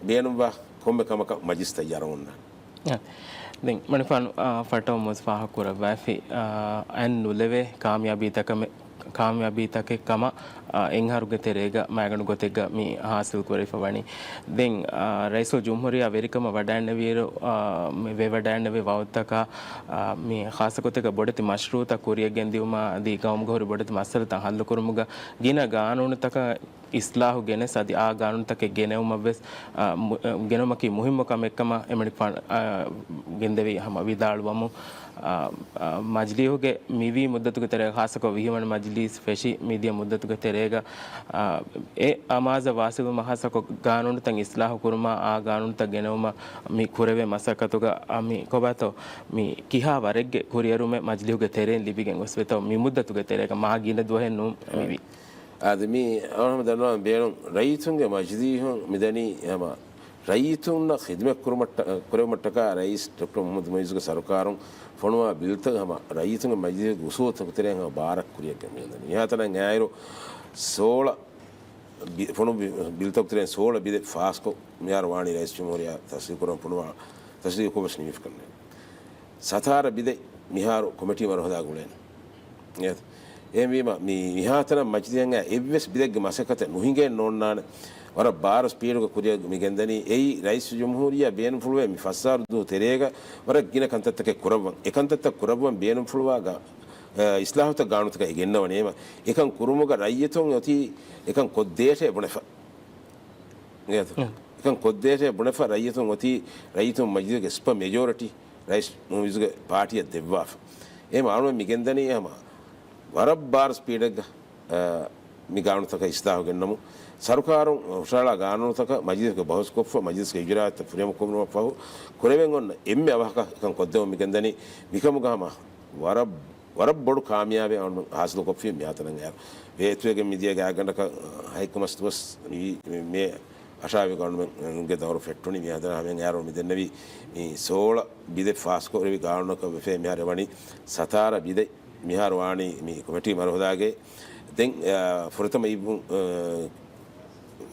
ބޭނުންވާ ކޮންމެ ކަމަކަށް މަޖިލިސް ތައްޔާރަށް އޮންނާނެ. އަ، ދެން މަނިފާނު، އާ، ފަރައްޓަމުން ވެސް ފާހަގަކުރައްވައިފި، އާ، އަތް ނުލެވޭ ކާމިޔާބީ ތަކަމެ-، ކާމިޔާބީ ތަކެއް ކަމަށް، އާ، އެއްއަހަރުގެ ތެރޭގަ މައިގަނޑު ގޮތެއްގަ މި ހާސިލް ކުރެވިފަ ވަނީ. ދެން، އާ، ރައީސުލް ޖުމްހޫރިއްޔާ ވެރިކަމަށް ވަޑައިންނެވިއިރު، އާ، މި ވެވަޑައިންނެވި ވަގުތުތަކާ، އާ، މި ޚާއްޞަ ގޮތެއްގަ ބޮޑެތި މަޝްރޫއުތައް ކުރިޔަށް ގެންދިއުމާ އަދި ގައުމުގަ ހުރި ބޮޑެތި މައްސަލަތައް ހައްލުކުރުމުގަ ގިނަ ގާނޫނުތަކަށް އިސްލާހު ގެނެސް އަދި އާ ގާނޫނުތަކެއް ގެނެވުމަށްވެސް، އާ، މު-، އާ، ގެނެވުމަކީ މުހިއްމު ކަމެއްކަމަށް އެމަނިކުފާނު، އާ، ގެންދެވި ހަމަ ވިދާޅުވަމުން، އާ، އާ، މަޖިލީހުގެ މިވީ މުއްދަތުގެ ތެރޭގަ ޚާއްޞަކޮށް ވިހި ވަނަ މަޖިލީސް ފެށި މިދިޔަ މުއްދަތުގެ ތެރޭގަ، އާ، އެ އަމާޒަށް ވާސިލުވުމަށް ޚާއްޞަކޮށް ގާނޫނުތައް އިސްލާހު ކުރުމާ އާ ގާނޫނުތައް ގެނެވުމަށް މި ކުރެވޭ މަސައްކަތުގަ، އާ، މި ކޮބާތޯ މި ކިހާ ވަރެއްގެ ކުރިއެރުމެއް މަޖިލީހުގެ ތެރެއިން ލިބިގެން ގޮސްވޭތޯ މި މުއްދަތުގެ ތެރޭގަ މާ ގިނަ ދުވަހެއް ނޫން މިވީ. އާދެ، މި އަޅުގަނޑު ހަމަ ދަންނަވާން ބޭނުން، ރައްޔިތުންގެ މަޖިލީހުން މިދަނީ ހަމަ ރައްޔިތުންނަށް ޚިދުމަތް ކުރުމަށްޓަ-، ކުރެވުމަށްޓަކާ ރައީސް ޑޮކްޓަރ މުހައްމަދު މުއިއްޒުގެ ސަރުކާރުން ފޮނުވާ ބިލްތައް ހަމަ ރައްޔިތުންގެ މަޖިލީހުގެ އުސޫލުތަކުގެ ތެރެއިން ހަމަ ބާރަށް ކުރިޔަށް ގެންދަނީ. މިހާތަނަށް އައިރު ސޯޅަ ބި-، ފޮނު ބި-، ބިލްތަކުގެ ތެރެއިން ސޯޅަ ބިލެއް ފާސްކޮށް މިހާރު ވާނީ ރައީސް ޖުމްހޫރިއްޔާ ތަސްވީގު ކުރަން ފޮނުވާ، ތަސްވީގު ކޮށް ވެސް ނިމިފަ ކަންނޭނގެ. ސަތާރަ ބިލެއް މިހާރު ކޮމިޓީ މަރުހަލާ ގުޅޭނެ. އެހެންވީމަ، މި މިހާތަނަށް މަޖިލީހަށް އެއްވެސް ބިލެއްގެ މަސައްކަތެއް ނުހިނގޭން ނޯންނާނެ. ވަރަށް ބާރު ސްޕީޑުގަ ކުރިއަށް މި ގެންދަނީ. އެއީ، ރައީސް ޖުމްހޫރިއްޔާ ބޭނުންފުޅުވޭ މި ފަސް އަހަރު ދުވަހު ތެރޭގަ ވަރަށް ގިނަ ކަންތައްތަކެއް ކުރައްވަން. އެ ކަންތައްތައް ކުރައްވަން ބޭނުންފުޅުވާ ގާ-، އަ، އިސްލާހުތައް ގާނޫނުތަކަށް އެ ގެންނަވަނީ. އެމަ، އެކަން ކުރުމުގަ ރައްޔިތުން އޮތީ އެކަން ކޮށްދޭށޭ ބުނެފަ. އިނގޭތަ؟ އެކަން ކޮށްދޭށޭ ބުނެފަ ރައްޔިތުން އޮތީ، ރައްޔިތުން މަޖިލީހުގެ ސްޕަ މެޖޯރިޓީ ރައީސް މުއިއްޒުގެ ޕާޓީއަށް ދެއްވާފަ. އެހެން އަޅުގަނޑު މި ގެންދަނީ ހަމަ ވަރަށް ބާރު ސްޕީޑެއްގަ، އަ، މި ގާނޫނުތަކަށް އިސްލާހު ގެންނަމުން، ސަރުކާރުން ހުށަހަޅާ ގާނޫނުތަކަށް މަޖިލީހުގެ ބަހުސްކޮށްފަ، މަޖިލީހުގެ އިޖުރާއަތްތައް ފުރިހަމަ ކުރުމަށް ފަހު، ކުރެވެން އޮންނަ އެންމެ އަވަހަކަށް އެކަން ކޮށްދެމުން މި ގެންދަނީ. މިކަމުގަ ހަމަ ވަރަށް ވަރަށް ބޮޑު ކާމިޔާބެއް އަޅުގަނޑު ހާސިލުކޮށްފި މިހާތަނަށް އައިރު. ވޭތުވެގެން މިދިޔަ ގާތްގަނޑަކަށް ހަތް މަސް ދުވަސް މި، މި މޭ އަށާވީ ގަނޑުމެންގެ ދައުރު ފެއްޓުނީ. މިހާތަނަށް ހަމައިން އައިރު މި ދެންނެވީ މި ސޯޅަ ބިލެއް ފާސްކުރެވި ގާނޫނަކަށް ވެފަ މިހާރު ވަނީ ސަތާރަ ބިލެއް. މިހާރު ވާނީ މި ކޮމިޓީ މަރުހަލާގެ. ދެން، އާ، ފުރަތަމަ އިއްވު-، އާ،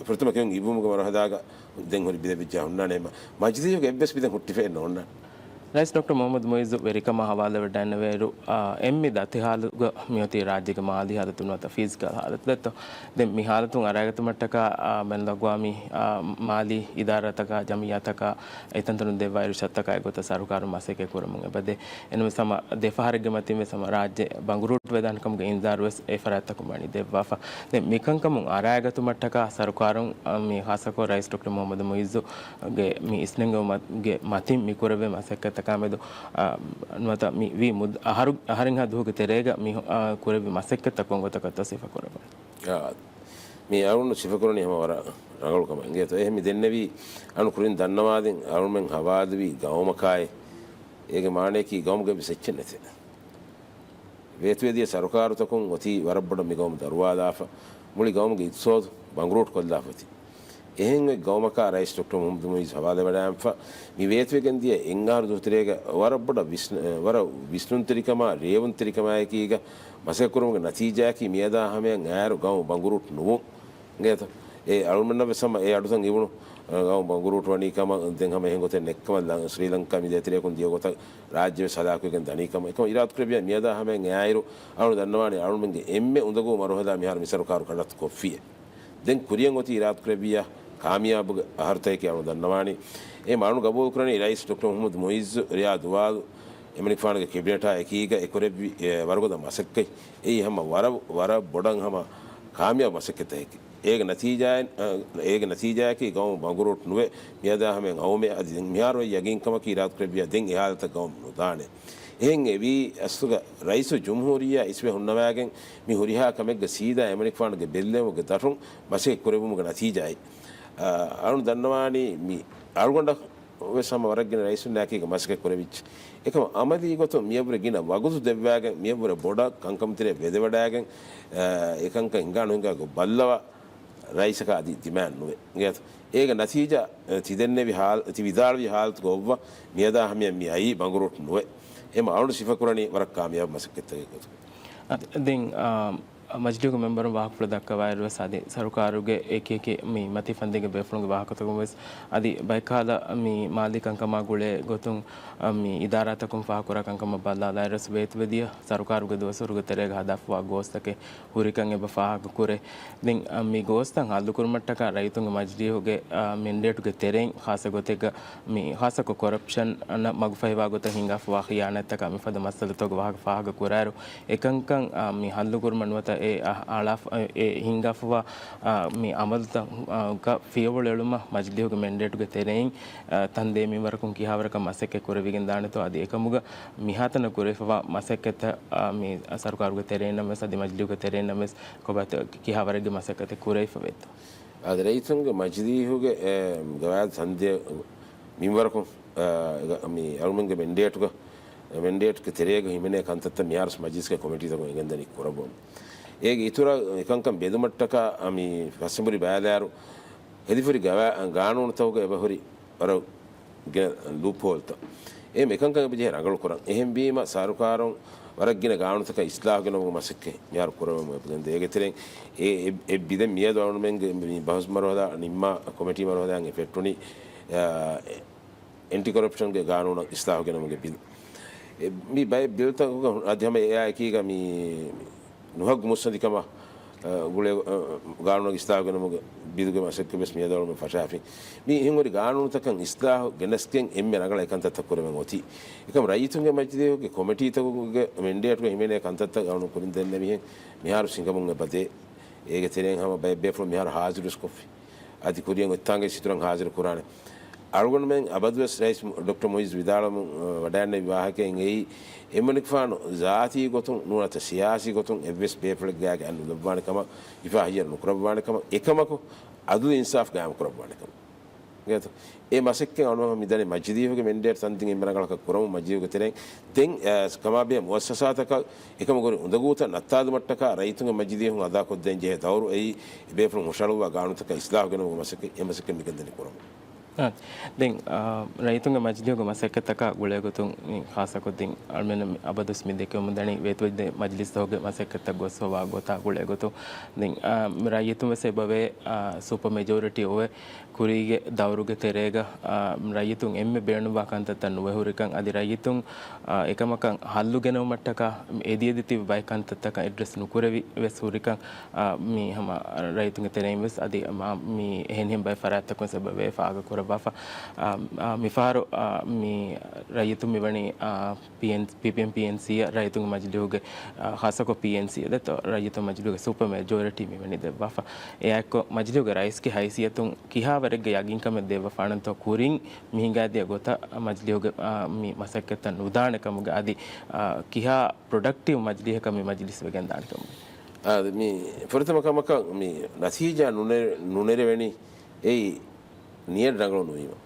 ފުރަތަމަ ކެއުން އިއްވުމުގެ މަރުހަލާގަ ދެން ހުރި ބިލެއް ވެއްޖާ ހުންނާނެ. މަ-، މަޖިލީހުގެ އެއްވެސް ބިލެއް ހުއްޓިފައެއް ނޯންނާނެ. ރައީސް ޑޮކްޓަރ މުހައްމަދު މުއިއްޒު ވެރިކަމާ ހަވާލުވެވަޑައިންނެވިއިރު، އާ، އެންމެ ދަތި ހާލުގަ މިއޮތީ ރާއްޖޭގެ މާލީ ހާލަތު ނުވަތަ ފިޒިކަލް ހާލަތު ދެއްތޯ. ދެން މި ހާލަތުން އަރައިގަތުމަށްޓަކާ، އާ، ބައިނަލްއަގްވާމީ، އާ، މާލީ އިދާރާތަކާ، ޖަމިއްޔާތަކާ، އެތަންތަނުން ދެއްވާ އިރުޝާދުތަކާ އެގޮތަށް ސަރުކާރުން މަސައްކަތް ކުރަމުން އެބަދޭ. އެންމެ ހަމަ ދެފަހަރެއްގެ މަތިން ވެސް ހަމަ ރާއްޖެ ބަނގުރޫޓް ވެދާނެ ކަމުގެ އިންޒާރު ވެސް އެ ފަރާތްތަކުން ވަނީ ދެއްވާފަ. ދެން މިކަންކަމުން އަރައިގަތުމަށްޓަކާ ސަރުކާރުން، އަ، މި ޚާއްޞަކޮށް ރައީސް ޑޮކްޓަރ މުހައްމަދު މުއިއްޒުގެ މި އިސްނެންގެވުމުގެ މަތިން މި ކުރެވޭ މަސައްކަތްތަކާމެދު، އަ، ނުވަތަ މި ވީ މުއްދަ-، އަހަރު-، އަހަރެއްހާ ދުވަހުގެ ތެރޭގަ މި، އަ، ކުރެއްވި މަސައްކަތްތައް ކޮންގޮތަކަށްތޯ ސިފަކުރައްވަނީ؟ އާ، މި އަޅުގަނޑު ސިފަކުރަނީ ހަމަ ވަރަށް ރަނގަޅު ކަމެއް އިނގޭތޯ. އެހެން މި ދެންނެވީ އަޅު ކުރިން ދަންނަވާދިން އަޅުމެން ހަވާލުވީ ގައުމަކާއި. އޭގެ މާނަޔަކީ ގައުމުގެ އެއްވެސް އެއްޗެއް ނެތޭ. ވޭތުވެދިޔަ ސަރުކާރުތަކުން އޮތީ ވަރަށް ބޮޑަށް މި ގައުމު ދަރުވާލާފަ، މުޅި ގައުމުގެ އިޤްތިޞާދު ބަނގުރޫޓް ކޮށްލާފަ އޮތީ. އެހެން އޮތް ގައުމަކާ ރައީސް ޑޮކްޓަރ މުހައްމަދު މުއިއްޒު ހަވާލުވެވަޑައިގެންފަ، މި ވޭތުވެގެން ދިޔަ އެއްއަހަރު ދުވަހު ތެރޭގަ ވަރަށް ބޮޑަށް ވިސް-، ވަރަށް ވިސްނުންތެރިކަމާ، ރޭވުންތެރިކަމާއެކީގަ މަސައްކަތްކުރުމުގެ ނަތީޖާއަކީ މިއަދާ ހަމަޔަށް އައިރު ގައުމު ބަނގުރޫޓް ނުވުން. އިނގޭތަ؟ އެ އަޅުމެންނަށް ވެސް ހަމަ އެ އަޑުތައް އިވުނު، އަ، ގައުމު ބަނގުރޫޓު ވަނީ ކަމަށް، ދެން ހަމަ އެހެން ގޮތެއް ނެތްކަމަށް، ލަ-، ސްރީލަންކާ މި ދޭތެރެއަކުން ދިޔަ ގޮތަށް ރާއްޖެ ވެސް ހަލާކުވެގެން ދަނީ ކަމަށް. އެކަމަށް އިރާދަކުރެއްވިޔާ މިއަދާ ހަމަޔަށް އައިރު އަޅުގަނޑު ދަންނަވާނީ އަޅުމެންގެ އެންމެ އުނދަގޫ މަރުހަލާ މިހާރު މި ސަރުކާރު ކަނޑައަތު ކޮށްފިއޭ. ދެން ކުރިއަށް އޮތީ އިރާދަކުރެއްވިއްޔާ ކާމިޔާބުގެ އަހަރުތަކެކޭ އަޅުގަނޑު ދަންނަވާނީ. އެ މަ އަޅުގަނޑު ގަބޫލުކުރަނީ ރައީސް ޑޮކްޓަރ މުހައްމަދު މުއިއްޒު ރިޔާ ދުވާލު އެމަނިކުފާނުގެ ކެބިނެޓާ އެކީގަ އެ ކުރެއްވި، އެ، ވަރުގަދަ މަސައްކަތް. އެއީ ހަމަ ވަރަށް، ވަރަށް ބޮޑަށް ހަމަ ކާމިޔާބު މަސައްކަތްތަކެކޭ. އޭގެ ނަތީޖާއިން، އަ، އޭގެ ނަތީޖާއަކީ ގައުމު ބަނގުރޫޓް ނުވެ، މިއަދާ ހަމަޔަށް އައުމޭ. އަދި ދެން މިހާރު އޮތް ޔަގީންކަމަކީ އިރާދަކުރެއްވިޔާ ދެން އެ ހާލަތަށް ގައުމު ނުދާނެ. އެހެން އެވީ އަސްލުގަ ރައީސުލްޖުމްހޫރިއްޔާ އިސްވެ ހުންނަވާގެން މި ހުރިހާ ކަމެއްގަ ސީދާ އެމަނިކުފާނުގެ ބެއްލެވުމުގެ ދަށުން މަސައްކަތް ކުރެއްވުމުގެ ނަތީޖާއެއް. އަ، އަޅުން ދަންނަވާނީ މި އަޅުގަނޑަށް ވެސް ހަމަ ވަރަށް ގިނަ ރައީސުންނާއެކީގަ މަސައްކަތް ކުރެވިއްޖެ. އެކަމަ އަމަލީ ގޮތުން މިޔަށްވުރެ ގިނަ ވަގުތު ދެއްވާގެން، މިޔަށްވުރެ ބޮޑަށް ކަންކަމުތެރެއަށް ވެދެވަޑާގެން، އެ، އެކަންކަން ހިނގާނު ހިނގާ ގޮތް ބައްލަވާ ރައީސަކާ އަދި ދިމާއެއް ނުވޭ. އިނގޭތޯ؟ އޭގެ ނަތީޖާ، އެ، ތިދެންނެވި ހާލް، ތި ވިދާޅުވި ހާލަތުގަ އޮއްވާ މިއަދާ ހަމަޔަށް މި އައީ ބަނގުރޫޓް ނުވެ. އެމަ އަޅުން ސިފަކުރަނީ ވަރަށް ކާމިޔާބު މަސައްކަތްތަކެއް ގޮތުގަ. އަ، ދެން، އާ، މަޖިލީހުގެ މެމްބަރުން ވާހަކަފުޅު ދައްކަވާއިރު ވެސް އަދި ސަރުކާރުގެ އެކި އެކި މި މަތި ފަންދީގެ ބޭފުޅުންގެ ވާހަކަތަކުން ވެސް އަދި ބައެއް ކަހަލަ މި މާލީ ކަންކަމާ ގުޅޭ ގޮތުން، އަ، މި އިދާރާތަކުން ފާހަގަކުރާ ކަންކަމަށް ބަލާލާއިރު ވެސް ވޭތުވެދިޔަ ސަރުކާރުގެ ދުވަސްވަރުގެ ތެރޭގަ ހަދާފަވާ ގޯސްތަކެއް ހުރިކަން އެބަ ފާހަގަކުރޭ. ދެން، އަ، މި ގޯސްތައް ހައްލުކުރުމަށްޓަކާ ރައްޔިތުންގެ މަޖިލީހުގެ، އަ، މެންޑޭޓުގެ ތެރެއިން ޚާއްޞަ ގޮތެއްގަ މި ޚާއްޞަކޮށް ކޮރަޕްޝަން އަށް މަގުފަހިވާ ގޮތަށް ހިނގާފަވާ ޚިޔާނާތްތަކާ މިފަދަ މައްސަލަތަކުގެ ވާހަކަ ފާހަގަ ކުރާއިރު، އެކަންކަން، އާ، މި ހައްލުކުރުމަށް ނުވަތަ އެ، އާ، އަޅާފަ-، އެ ހިނގާފަވާ، އާ، މި އަމަލުތައް، އާ، ގަ ފިޔަވަޅު އެޅުމަށް މަޖިލީހުގެ މެންޑޭޓުގެ ތެރެއިން، އާ، ތަން ދޭ މިންވަރަކުން ކިހާވަރަކަށް މަސައްކަތް ކުރެވިގެން ދާނެތޯ، އަދި އެކަމުގަ މިހާތަނަށް ކުރެވިފަވާ މަސައްކަތްތައް، އާ، މި ސަރުކާރުގެ ތެރެއިންނަށް ވެސް އަދި މަޖިލީހުގެ ތެރެއިންނަށް ވެސް ކޮބާތޯ ކިހާވަރެއްގެ މަސައްކަތެއް ކުރެވިފަވޭތޯ؟ އާދެ، ރައްޔިތުންގެ މަޖިލީހުގެ، އެ، ގަވާއިދު ތަން ދޭ މިންވަރަކުން، އަ، މި އަޅުމެންގެ މެންޑޭޓުގަ، މެންޑޭޓުގެ ތެރޭގަ ހިމެނޭ ކަންތައްތައް މިހާރު މަޖިލިސްގެ ކޮމިޓީތަކުން އެނގެންދަނީ ކުރައްވަމުން. އޭގެ އިތުރަށް އެކަންކަން ބެލުމަށްޓަކާ، އަ، މި ފަސްއެނބުރި ބައިލާއިރު ހެދިފުރި ގަވާ-، ގާނޫނުތަކުގަ އެބަހުރި ވަރަށް ގިނަ ލޫޕްހޯލްތައް. އެހެން އެކަންކަން އެބަޖެހޭ ރަނގަޅުކުރަން. އެހެންވީމަ، ސަރުކާރުން ވަރަށް ގިނަ ގާނޫނުތަކަށް އިސްލާހު ގެނައުމުގެ މަސައްކަތް މިހާރު ކުރައްވަމުން އެބަގެންދޭ. އޭގެ ތެރެއިން އެ، އެ، އެ ބިދެން މިއަދު އަޅުމެންގެ މި ބަހުސް މަރުހަލާ ނިންމާ ކޮމިޓީ މަރުހަލާއިން އެ ފެއްޓުނީ، އެ، އެންޓި ކޮރަޕްޝަންގެ ގާނޫނަށް އިސްލާހު ގެނަމުގެ ބިލް. އެ، މި ބައެއް ބިލްތަކުގަ އަދި ހަމަ އެއާ އެކީގަ މި ނުހައްގު މުއްސަނދިކަމަށް، އަ، ގުޅޭ، އަ، ގާނޫނަށް އިސްލާހު ގެނަމުގެ ބިލުގެ މަސައްކަތް ވެސް މިއަދު އަޅުމެން ފަށާފިން. މި އެހެން ހުރި ގާނޫނުތަކަށް އިސްލާހު ގެނެސްގެން އެންމެ ރަނގަޅަށް އެކަންތައްތައް ކުރެވެން އޮތީ. އެކަމަ ރައްޔިތުންގެ މަޖިލީހުގެ ކޮމިޓީތަކުގެ މެންޑޭޓުގަ ހިމެނޭ ކަންތައްތައް އަޅުން ކުރިން ދެންނެވިހެން މިހާރު ސިނގަމުން އެބަދޭ. އޭގެ ތެރެއިން ހަމަ ބައެއް ބޭފުޅުން މިހާރު ހާޒިރުވެސް ކޮށްފި. އަދި ކުރިއަށް އޮތްތާނގައި ސިތުރަން ހާޒިރު ކުރާނެ. އަޅުގަނޑުމެން އަބަދުވެސް ރައީސް ޑޮކްޓަރ މުއިއްޒު ވިދާޅުވަމުން، އަ، ވަޑައިގެންނެވި ވާހަކައިން އެއީ، އެމަނިކުފާނު ޒާތީ ގޮތުން ނުވަތަ ސިޔާސީ ގޮތުން އެއްވެސް ބޭފުޅެއްގެ ގާގެ އަތް ނުލައްވާނެ ކަމަށް ހިފާ ހިޔަރު ނުކުރައްވާނެ ކަމަށް، އެކަމަކު އަދުލު އިންސާފް ގާއިމު ކުރައްވާނެ ކަމަށް. ގޭތޯ؟ އެ މަސައްކަތް އަޅުގަނޑު މިދަނީ މަޖިލީހުގެ މެންޑޭޓް ތަންދިން އެންމެ ރަނގަޅަކަށް ކުރަމުން މަޖިލީހުގެ ތެރެއިން ދެން، އަ، ކަމާބެހޭ މުއައްސަސާތަކަށް އެކަމަށް ހުރި އުނދަގޫތައް ނައްތާލުމަށްޓަކާ ރައްޔިތުންގެ މަޖިލީހުން އަދާކޮށްދޭން ޖެހޭ ދައުރު އެއީ، އެ ބޭފުޅުން ހުށަހަޅުއްވާ ގާނޫނުތަކަށް އިސްލާހު ގެނައުމުގެ މަސައްކަތް، އެ މަސައްކަތް މިގެންދަނީ ކުރަމުން. އާ، ދެން، އާ، ރައްޔިތުންގެ މަޖިލީހުގެ މަސައްކަތްތަކާ ގުޅޭގޮތުން މި ޚާއްޞަކޮށް ދެން އަޅުމެން މި އަބަދުވެސް މި ދެކެވެމުންދަނީ ވޭތުވެދިޔަ މަޖިލިސްތަކުގެ މަސައްކަތްތައް ގޮސްފަވާ ގޮތާ ގުޅޭގޮތުން. ދެން، އާ، ރައްޔިތުން ވެސް އެބަވޭ، އާ، ސުޕަ މެޖޯރިޓީ އޮވެ ކުރީގެ ދައުރުގެ ތެރޭގަ، އާ، ރައްޔިތުން އެންމެ ބޭނުންވާ ކަންތައްތައް ނުވެ ހުރިކަން އަދި ރައްޔިތުން، އާ، އެކަމަކަށް ހައްލު ގެނައުމަށްޓަކާ އެދި އެދި ތިބި ބައެއް ކަންތައްތަކަށް އެޑްރެސް ނުކުރެވި ވެސް ހުރިކަން، އާ، މި ހަމަ ރައްޔިތުންގެ ތެރެއިން ވެސް އަދި މާ މި އެހެނިހެން ބައެއް ފަރާތްތަކުން ވެސް އެބަވޭ ފާހަގަ ކުރައްވާފަ. އާ، އާ، މިފަހަރު، އާ، މި ރައްޔިތުން މިވަނީ، އާ، ޕީއެން، ޕީޕީއެމް ޕީއެންސީއަށް ރައްޔިތުންގެ މަޖިލީހުގެ، އާ، ޚާއްޞަކޮށް ޕީއެންސީއަށް ދެތޯ ރައްޔިތުން މަޖިލީހުގެ ސުޕަ މެޖޯރިޓީ މިވަނީ ދެއްވާފަ. އެއާއެއްކޮށް މަޖިލީހުގެ ރައީސްގެ ހައިސިއްޔަތުން ކިހާވަރެއްގެ ޔަގީންކަމެއް ދެއްވާފާނަންތޯ ކުރިން މި ހިނގާދިޔަ ގޮތަށް މަޖިލީހުގެ، އާ، މި މަސައްކަތްތައް ނުދާނެ ކަމުގެ އަދި، އާ، ކިހާ ޕްރޮޑަކްޓިވް މަޖިލީހަކަށް މި މަޖިލިސް ވެގެން ދާނެ ކަމުގެ. އާ، މި ފުރަތަމަ ކަމަކަށް މި ނަތީޖާ ނުނެ-، ނުނެރެވެނީ އެއީ ނިޔަތް ރަނގަޅު ނުވީމަ.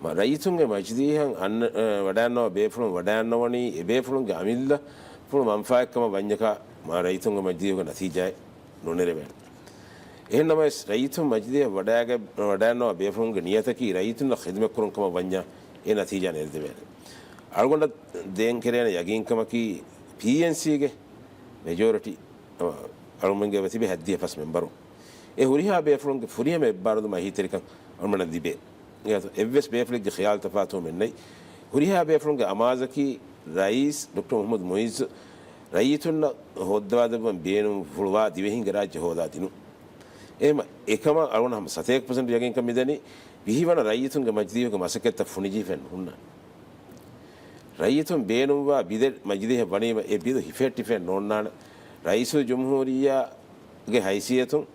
މަ-، ރައްޔިތުންގެ މަޖިލީހަށް އަން-، އަ، ވަޑައިގަންނަވާ ބޭފުޅުން ވަޑައިގަންނަވަނީ އެ ބޭފުޅުންގެ އަމިއްލަ ފުޅު މަންފާއެއްކަމަށް ވަންޏަކާ، މާ ރައްޔިތުންގެ މަޖިލީހުގެ ނަތީޖާއެއް ނުނެރެވޭނެ. އެހެންނަމަވެސް، ރައްޔިތުން މަޖިލީހަށް ވަޑައިގެ-، ވަޑައިގަންނަވާ ބޭފުޅުންގެ ނިޔަތަކީ ރައްޔިތުންނަށް ޚިދުމަތްކުރުން ކަމަށް ވަންޏާ، އެ ނަތީޖާ ނެރެދެވޭނެ. އަޅުގަނޑަށް ދޭން ކެރޭނެ ޔަގީންކަމަކީ، ޕީއެންސީގެ މެޖޯރިޓީ، އަ، އަޅުމެންގެ ތިބި ހަތްދިހަ ފަސް މެމްބަރުން. އެ ހުރިހާ ބޭފުޅުންގެ ފުރިހަމަ އެއްބާރުލުމާ އެހީތެރިކަން އަޅުމެންނަށް ލިބޭ. އެއީ އެއްވެސް ބޭފުޅެއްގެ ޚިޔާލު ތަފާތުވުމެއް ނެތް. ހުރިހާ ބޭފުޅުންގެ އަމާޒަކީ ރައީސް ޑޮކްޓަރ މުޙައްމަދު މުޢިއްޒު ރައްޔިތުންނަށް ހޯއްދަވާދެއްވަން ބޭނުން ފުޅުވާ ދިވެހިންގެ ރާއްޖެ ހޯދާ ދިނުން. އެހެން އެކަމަށް އަޅުގަނޑު ހަމަ ސަތޭކަ ޕަސެންޓް ޔަގީންކަން މިދަނީ ވިހިވަނަ ރައްޔިތުންގެ މަޖިލީހުގެ މަސައްކަތްތައް ފުނިޖެހިފައެއް ނުހުންނާނެ. ރައްޔިތުން ބޭނުންވާ ބިލެއް މަޖިލީހަށް ވަނީމަ އެ ބިލު ހިފެހެއްޓިފައެއް ނޯންނާނެ. ރައީސުލްޖުމްހޫރިއްޔާ ގެ ހައިސިއްޔަތުން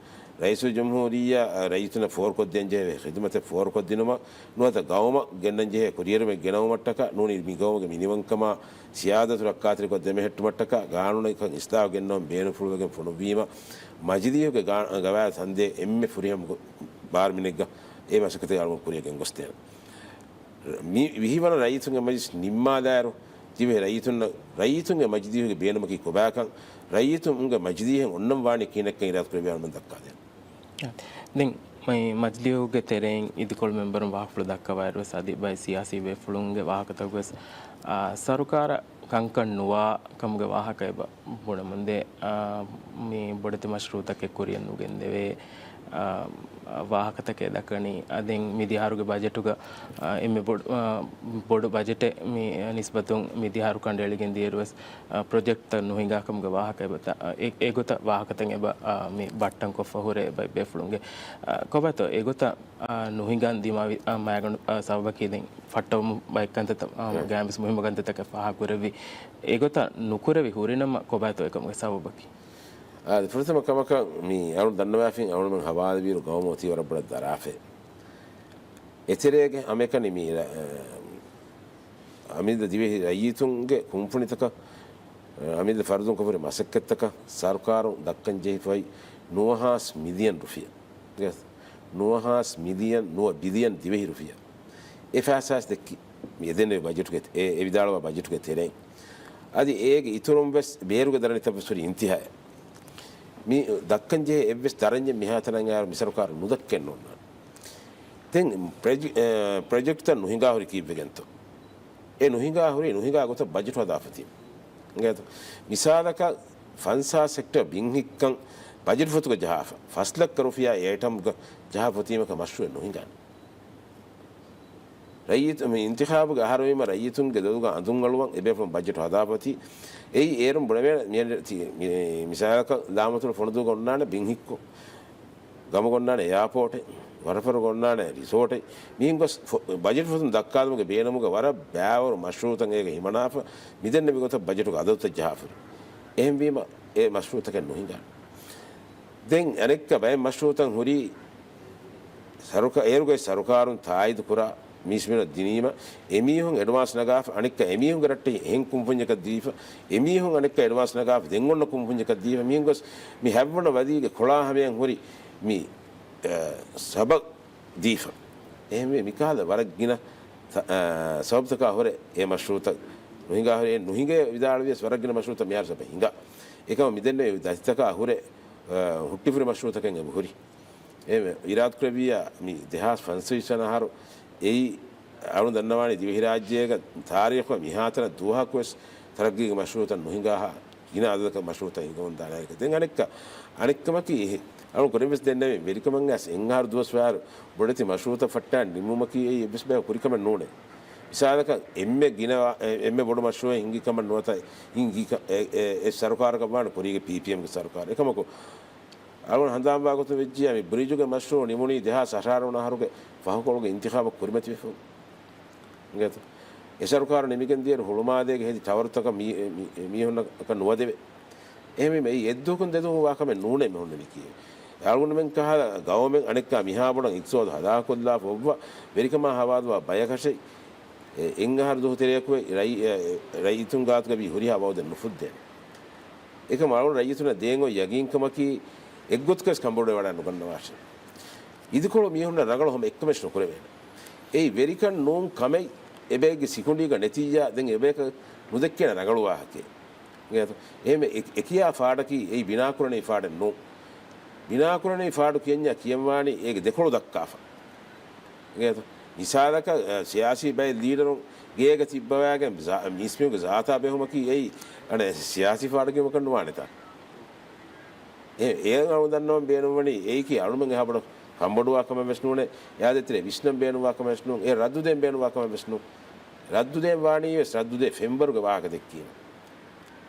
ރައީސުލްޖުމްހޫރިއްޔާ ރައްޔިތުންނަށް ފޯރުކޮށްދޭންޖެހޭ ޚިދުމަތެއް ފޯރުކޮށްދިނުމަށް ނުވަތަ ގައުމަށް ގެންނަންޖެހޭ ކުރިއެރުމެއް ގެނައުމަށްޓަކާ ނޫނީ މި ގައުމުގެ މިނިވަންކަމާ ސިޔާދަތު ރައްކާތެރިކޮށް ދެމެހެއްޓުމަށްޓަކާ ގާނޫނެއްކަން އިސްލާހު ގެންނަވަން ބޭނުންފުޅުވެގެން ފޮނުއްވީމަ، މަޖިލީހުގެ ގާ-، ގަވާއިދު ސަންދޭ އެންމެ ފުރިހަމަ ގޮ-، ބާރުމިނެއްގަ އެ މަސައްކަތެއް އަޅުގަނޑު ކުރިއަށް ގެންގޮސްދޭނަން. މި ވިހިވަނަ ރައްޔިތުންގެ މަޖިލިސް ނިންމާލާއިރު، ތިބެ ރައްޔިތުންނަށް، ރައްޔިތުންގެ މަޖިލީހުގެ ބޭނުމަކީ ކޮބާކަން، ރައްޔިތުންގެ މަޖިލީހެއް އޮންނަން ވާނީ ކިހިނެއްކަން އިރާދަކުރެއްވިޔާ އަޅުގަނޑު ދައްކާދޭން. ދެން މި މަޖިލީހުގެ ތެރެއިން އިދިކޮޅު މެމްބަރުން ވާހަކަފުޅު ދައްކަވާއިރުވެސް އަދި ބައެއް ސިޔާސީ ބޭފުޅުންގެ ވާހަކަތަކުވެސް، އާ، ސަރުކާރަށް ކަންކަން ނުވާ ކަމުގެ ވާހަކަ އެބަ ބުނެމުންދޭ. އާ، މި ބޮޑެތި މަޝްރޫއުތަކެއް ކުރިއަށް ނުގެންދެވޭ، އާ، ވާހަކަތަކެއް ދައްކަނީ. އަ، ދެން މިދިހާރުގެ ބަޖެޓުގަ، އާ، އެންމެ ބޮޑު، އާ، ބޮޑު ބަޖެޓެއް މި ނިސްބަތުން މިދިހާރު ކަނޑައެޅިގެން ދިޔައިރުވެސް، އާ، ޕްރޮޖެކްޓްތައް ނުހިނގާ ކަމުގެ ވާހަކަ އެބަ ތަ-، އެ-، އެގޮތަށް ވާހަކަތައް އެބަ، އާ، މި ބައްޓަންކޮށްފަ ހުރޭ ބައެއް ބޭފުޅުންގެ، އާ، ކޮބާތޯ އެގޮތަށް، އާ، ނުހިނގަން ދިމާވި، އާ، މައިގަނޑު، އާ، ސަބަބަކީ ދެން ފައްޓަވަމުން ބައެއް ކަންތައްތައް، އާ، ގާތްމިސް މުހިއްމު ކަންތައްތަކެއް ފާހަގަކުރެއްވި. އެގޮތަށް ނުކުރެވި ހުރިނަމަ ކޮބާތޯ އެކަމުގެ ސަބަބަކީ؟ އާދެ، ފުރަތަމަ ކަމަކަށް މި އަޅުން ދަންނަވާފިން އަޅުމެން ހަވާލުވިއިރު ގައުމު އޮތީ ވަރަށް ބޮޑަށް ދަރާފަ. އެތެރޭގެ އަމެކަނި މި ރަ-، އަމިއްލަ ދިވެހި ރައްޔިތުންގެ ކުންފުނިތަކަށް، އަމިއްލަ ފަރުދުން ކޮށްފަހުރި މަސައްކަތްތަކަށް ސަރުކާރުން ދައްކަންޖެހިފައި ނުވަހާސް މިލިއަން ރުފިޔާ. ނުވަހާސް މިލިއަން، ނުވަ ބިލިއަން ދިވެހި ރުފިޔާ. އެ ފައިސާސް ދެއްކި މި އެދެންނެވި ބަޖެޓުގެ، އެ، އެ ވިދާޅުވާ ބަޖެޓުގެ ތެރެއިން. އަދި އޭގެ އިތުރުން ވެސް ބޭރުގެ ދަރަނިތައް ވެސް ހުރި އިންތިހާއެއް. މި ދައްކަން ޖެހޭ އެއްވެސް ދަރަންޏެއް މިހާތަނަށް އައިރު މި ސަރުކާރު ނުދައްކެން ނޯންނާނެ. ދެން ޕްރޮޖެ-، އެ، ޕްރޮޖެކްޓްތައް ނުހިނގާ ހުރި ކީއްވެގެންތޯ؟ އެ ނުހިނގާ ހުރީ ނުހިނގާ ގޮތަށް ބަޖެޓު ހަދާފަތީ. އިނގޭތޯ؟ މިސާލަކަށް ފަންސާސް ހެކްޓަރ ބިން ހިއްކަން ބަޖެޓު ފޮތުގަ ޖަހާފަ، ފަސް ލައްކަ ރުފިޔާ އޭޓަމްގަ ޖަހާފަތީމަކަށް މަޝްރޫއެއް ނުހިނގާނެ. ރައްޔިތު-، މި އިންތިޚާބުގެ އަހަރުވީމަ ރައްޔިތުންގެ ދޮގުގަ އަނދުން އަޅުވަން އެބޭފުޅުން ބަޖެޓު ހަދާފަތީ. އެއީ އޭރުން ބުނެވޭނެ މި-، މި-، މިސާލަކަށް ލާމަތުރު ފޮނުދޫގަ އޮންނާނެ ބިން ހިއްކުން. ގަމުގަ އޮންނާނެ އެއާޕޯޓެއް، ވަރަފަރުގަ އޮންނާނެ ރިސޯޓެއް. މިހެން ގޮސް ފޮ-، ބަޖެޓު ފޮތުން ދައްކާލުމުގެ ބޭނުމުގަ ވަރަށް ބައިވަރު މަޝްރޫއުތައް އޭގަ ހިމަނާފަ، މިދެންނެވި ގޮތަށް ބަޖެޓުގެ އަދަދުތައް ޖަހާފަ ހުރި. އެހެންވީމަ އެ މަޝްރޫއުތަކެއް ނުހިނގާނެ. ދެން އަނެއްކާ ބައެއް މަޝްރޫއުތައް ހުރީ ސަރުކާ-، އޭރުގައި ސަރުކާރުން ތާއީދު ކުރާ މީސްމީހުންނަށް ދިނީމަ، އެމީހުން އެޑްވާންސް ނަގާފަ، އަނެއްކާ އެމީހުންގެ ރައްޓެހި އެހެން ކުންފުންޏަކަށް ދީފަ، އެމީހުން އަނެއްކާ އެޑްވާންސް ނަގާފަ، ދެން އޮންނަ ކުންފުންޏަކަށް ދީފަ، މިހެން ގޮސް މި ހަތްވަނަ ވަލީގެ ކޮޅާ ހަމަޔަށް ހުރި މި، އަ، ސަބަ ދީފަ. އެހެންވެ، މިކަހަލަ ވަރަށް ގިނަ ތަ-، އަ، ސަބަބުތަކާ ހުރެ އެ މަޝްރޫއުތައް ނުހިނގާ ހުރެ، އެ ނުހިނގޭ ވިދާޅުވިޔަސް ވަރަށް ގިނަ މަޝްރޫއުތައް މިހާރު ސަބަ ހިނގާ. އެކަމަ މިދެންނެވި ދަތިތަކާ ހުރެ، އަ، ހުއްޓިފުރި މަޝްރޫއުތަކެއް އެބަ ހުރި. އެ އިރާދަކުރެއްވިއްޔާ މި ދެހާސް ފަންސަވީސް ވަނަ އަހަރު އެއީ އަޅުން ދަންނަވާނީ ދިވެހިރާއްޖޭގަ ތާރީޚުގަ މިހާތަނަށް ދުވަހަކުވެސް ތަރައްގީގެ މަޝްރޫއުތައް ނުހިނގާހާ ގިނަ އަދަދަކަށް މަޝްރޫއުތައް ހިނގަމުން ދާނެ. ދެން އަނެއްކަ-، އަނެއްކަމަކީ އެހެ-، އަޅުން ކުރިންވެސް ދެންނެވި ވެރިކަމަށް އައިސް އެއް އަހަރު ދުވަސް ވާއިރު ބޮޑެތި މަޝްރޫއުތައް ފައްޓާ ނިންމުމަކީ އެއީ އެއްވެސް ބަޔަކު ކުރި ކަމެއް ނޫނޭ. މިސާލަކަށް އެންމެ ގިނަ ވާ-، އެ-، އެންމެ ބޮޑު މަޝްރޫއެއް ހިނގި ކަމަށް ނުވަތަ ހިނގި ކަ-، އެ-، އެ-، އެ ސަރުކާރަކަށް ވާނެ ކުރީގެ ޕީޕީއެމްގެ ސަރުކާރު. އެކަމަކު އަޅުގަނޑު ހަނދާންވާ ގޮތުން ވެއްޖިއްޔާ މި ބްރިޖުގެ މަޝްރޫއު ނިމުނީ ދެހާސް އަށާރަ ވަނަ އަހަރުގެ ފަހުކޮޅުގެ އިންތިޚާބަށް ކުރިމަތިވެފަ. އިނގޭތޯ؟ އެ ސަރުކާރު ނިމިގެން ދިޔައިރު ހުޅުމާލޭގެ ހެދި ޓަވަރުތަކަށް މީ-، މީ-، މީހުންނަކަށް ނުވަދެވޭ. އެހެންވީމަ އެއީ އެއްދުވަހަކުން ދެދުވަހުން ވާ ކަމެއް ނޫނޭ މި ހުންނަ މިކީ. އަޅުގަނޑުމެން ކަހަލަ ގައުމެއް އަނެއްކާ މިހާ ބޮޑަށް އިޤްތިޞާދު ހަދާކޮށްލާފަ އޮއްވަ ވެރިކަމާ ހަވާލުވާ ބަޔަކަށެއް އެ އެއް އަހަރު ދުވަހު ތެރެއަކު ރައި-، އެ، ރައްޔިތުން ގާތުގަ ވީ ހުރިހާ ވައުދެއް ނުފުއްދޭނެ. އެކަމަ އަޅުގަނޑު ރައްޔިތުންނަށް ދޭން އޮތް ޔަގީންކަމަކީ އެއްގޮތަކަސް ކަންބޮޑުވެވަޑައި ނުގަންނަވާށޭ. އިދިކޮޅު މީހުންނަށް ރަނގަޅު ހަމަ އެއްކަމެއް ނުކުރެވޭނެ. އެއީ ވެރިކަން ނޫން ކަމެއް އެބައެއްގެ ސިކުނޑީގަ ނެތިއްޔާ ދެން އެބަޔަކަށް ނުދެއްކޭނެ ރަނގަޅު ވާހަކައެއް. އިނގޭތޯ؟ އެހެންވެ އެ-، އެކިޔާ ފާޑަކީ އެއީ ބިނާކުރަނިވި ފާޑެއް ނޫން. ބިނާކުރަނިވި ފާޑު ކިޔަންޏާ ކިޔަންވާނީ އޭގެ ދެކޮޅު ދައްކާފަ. އިނގޭތޯ؟ މިސާލަކަށް، އަ، ސިޔާސީ ބައެއް ލީޑަރުން ގޭގަ ތިއްބަވާގެން ޒާ-، މީސްމީހުންގެ ޒާތާ ބެހުމަކީ އެއީ އަނެއް ސިޔާސީ ފާޑު ކިޔުމަކަށް ނުވާނެތާ. އެ، އެ އަޅުން ދަންނަވަން ބޭނުންވަނީ އެއީކީ އަޅުމެން އެހާބޮޑަށް ކަންބޮޑުވާ ކަމެއް ވެސް ނޫނޭ، އެއާދެ ތެރޭ ވިސްނަން ބޭނުންވާ ކަމެއް ވެސް ނޫން، އެ ރައްދުދޭން ބޭނުންވާ ކަމެއް ވެސް ނޫން. ރައްދުދޭން ވާނީ ވެސް ރައްދުދޭ ފެންވަރުގެ ވާހަކަ ދެއްކީމަ.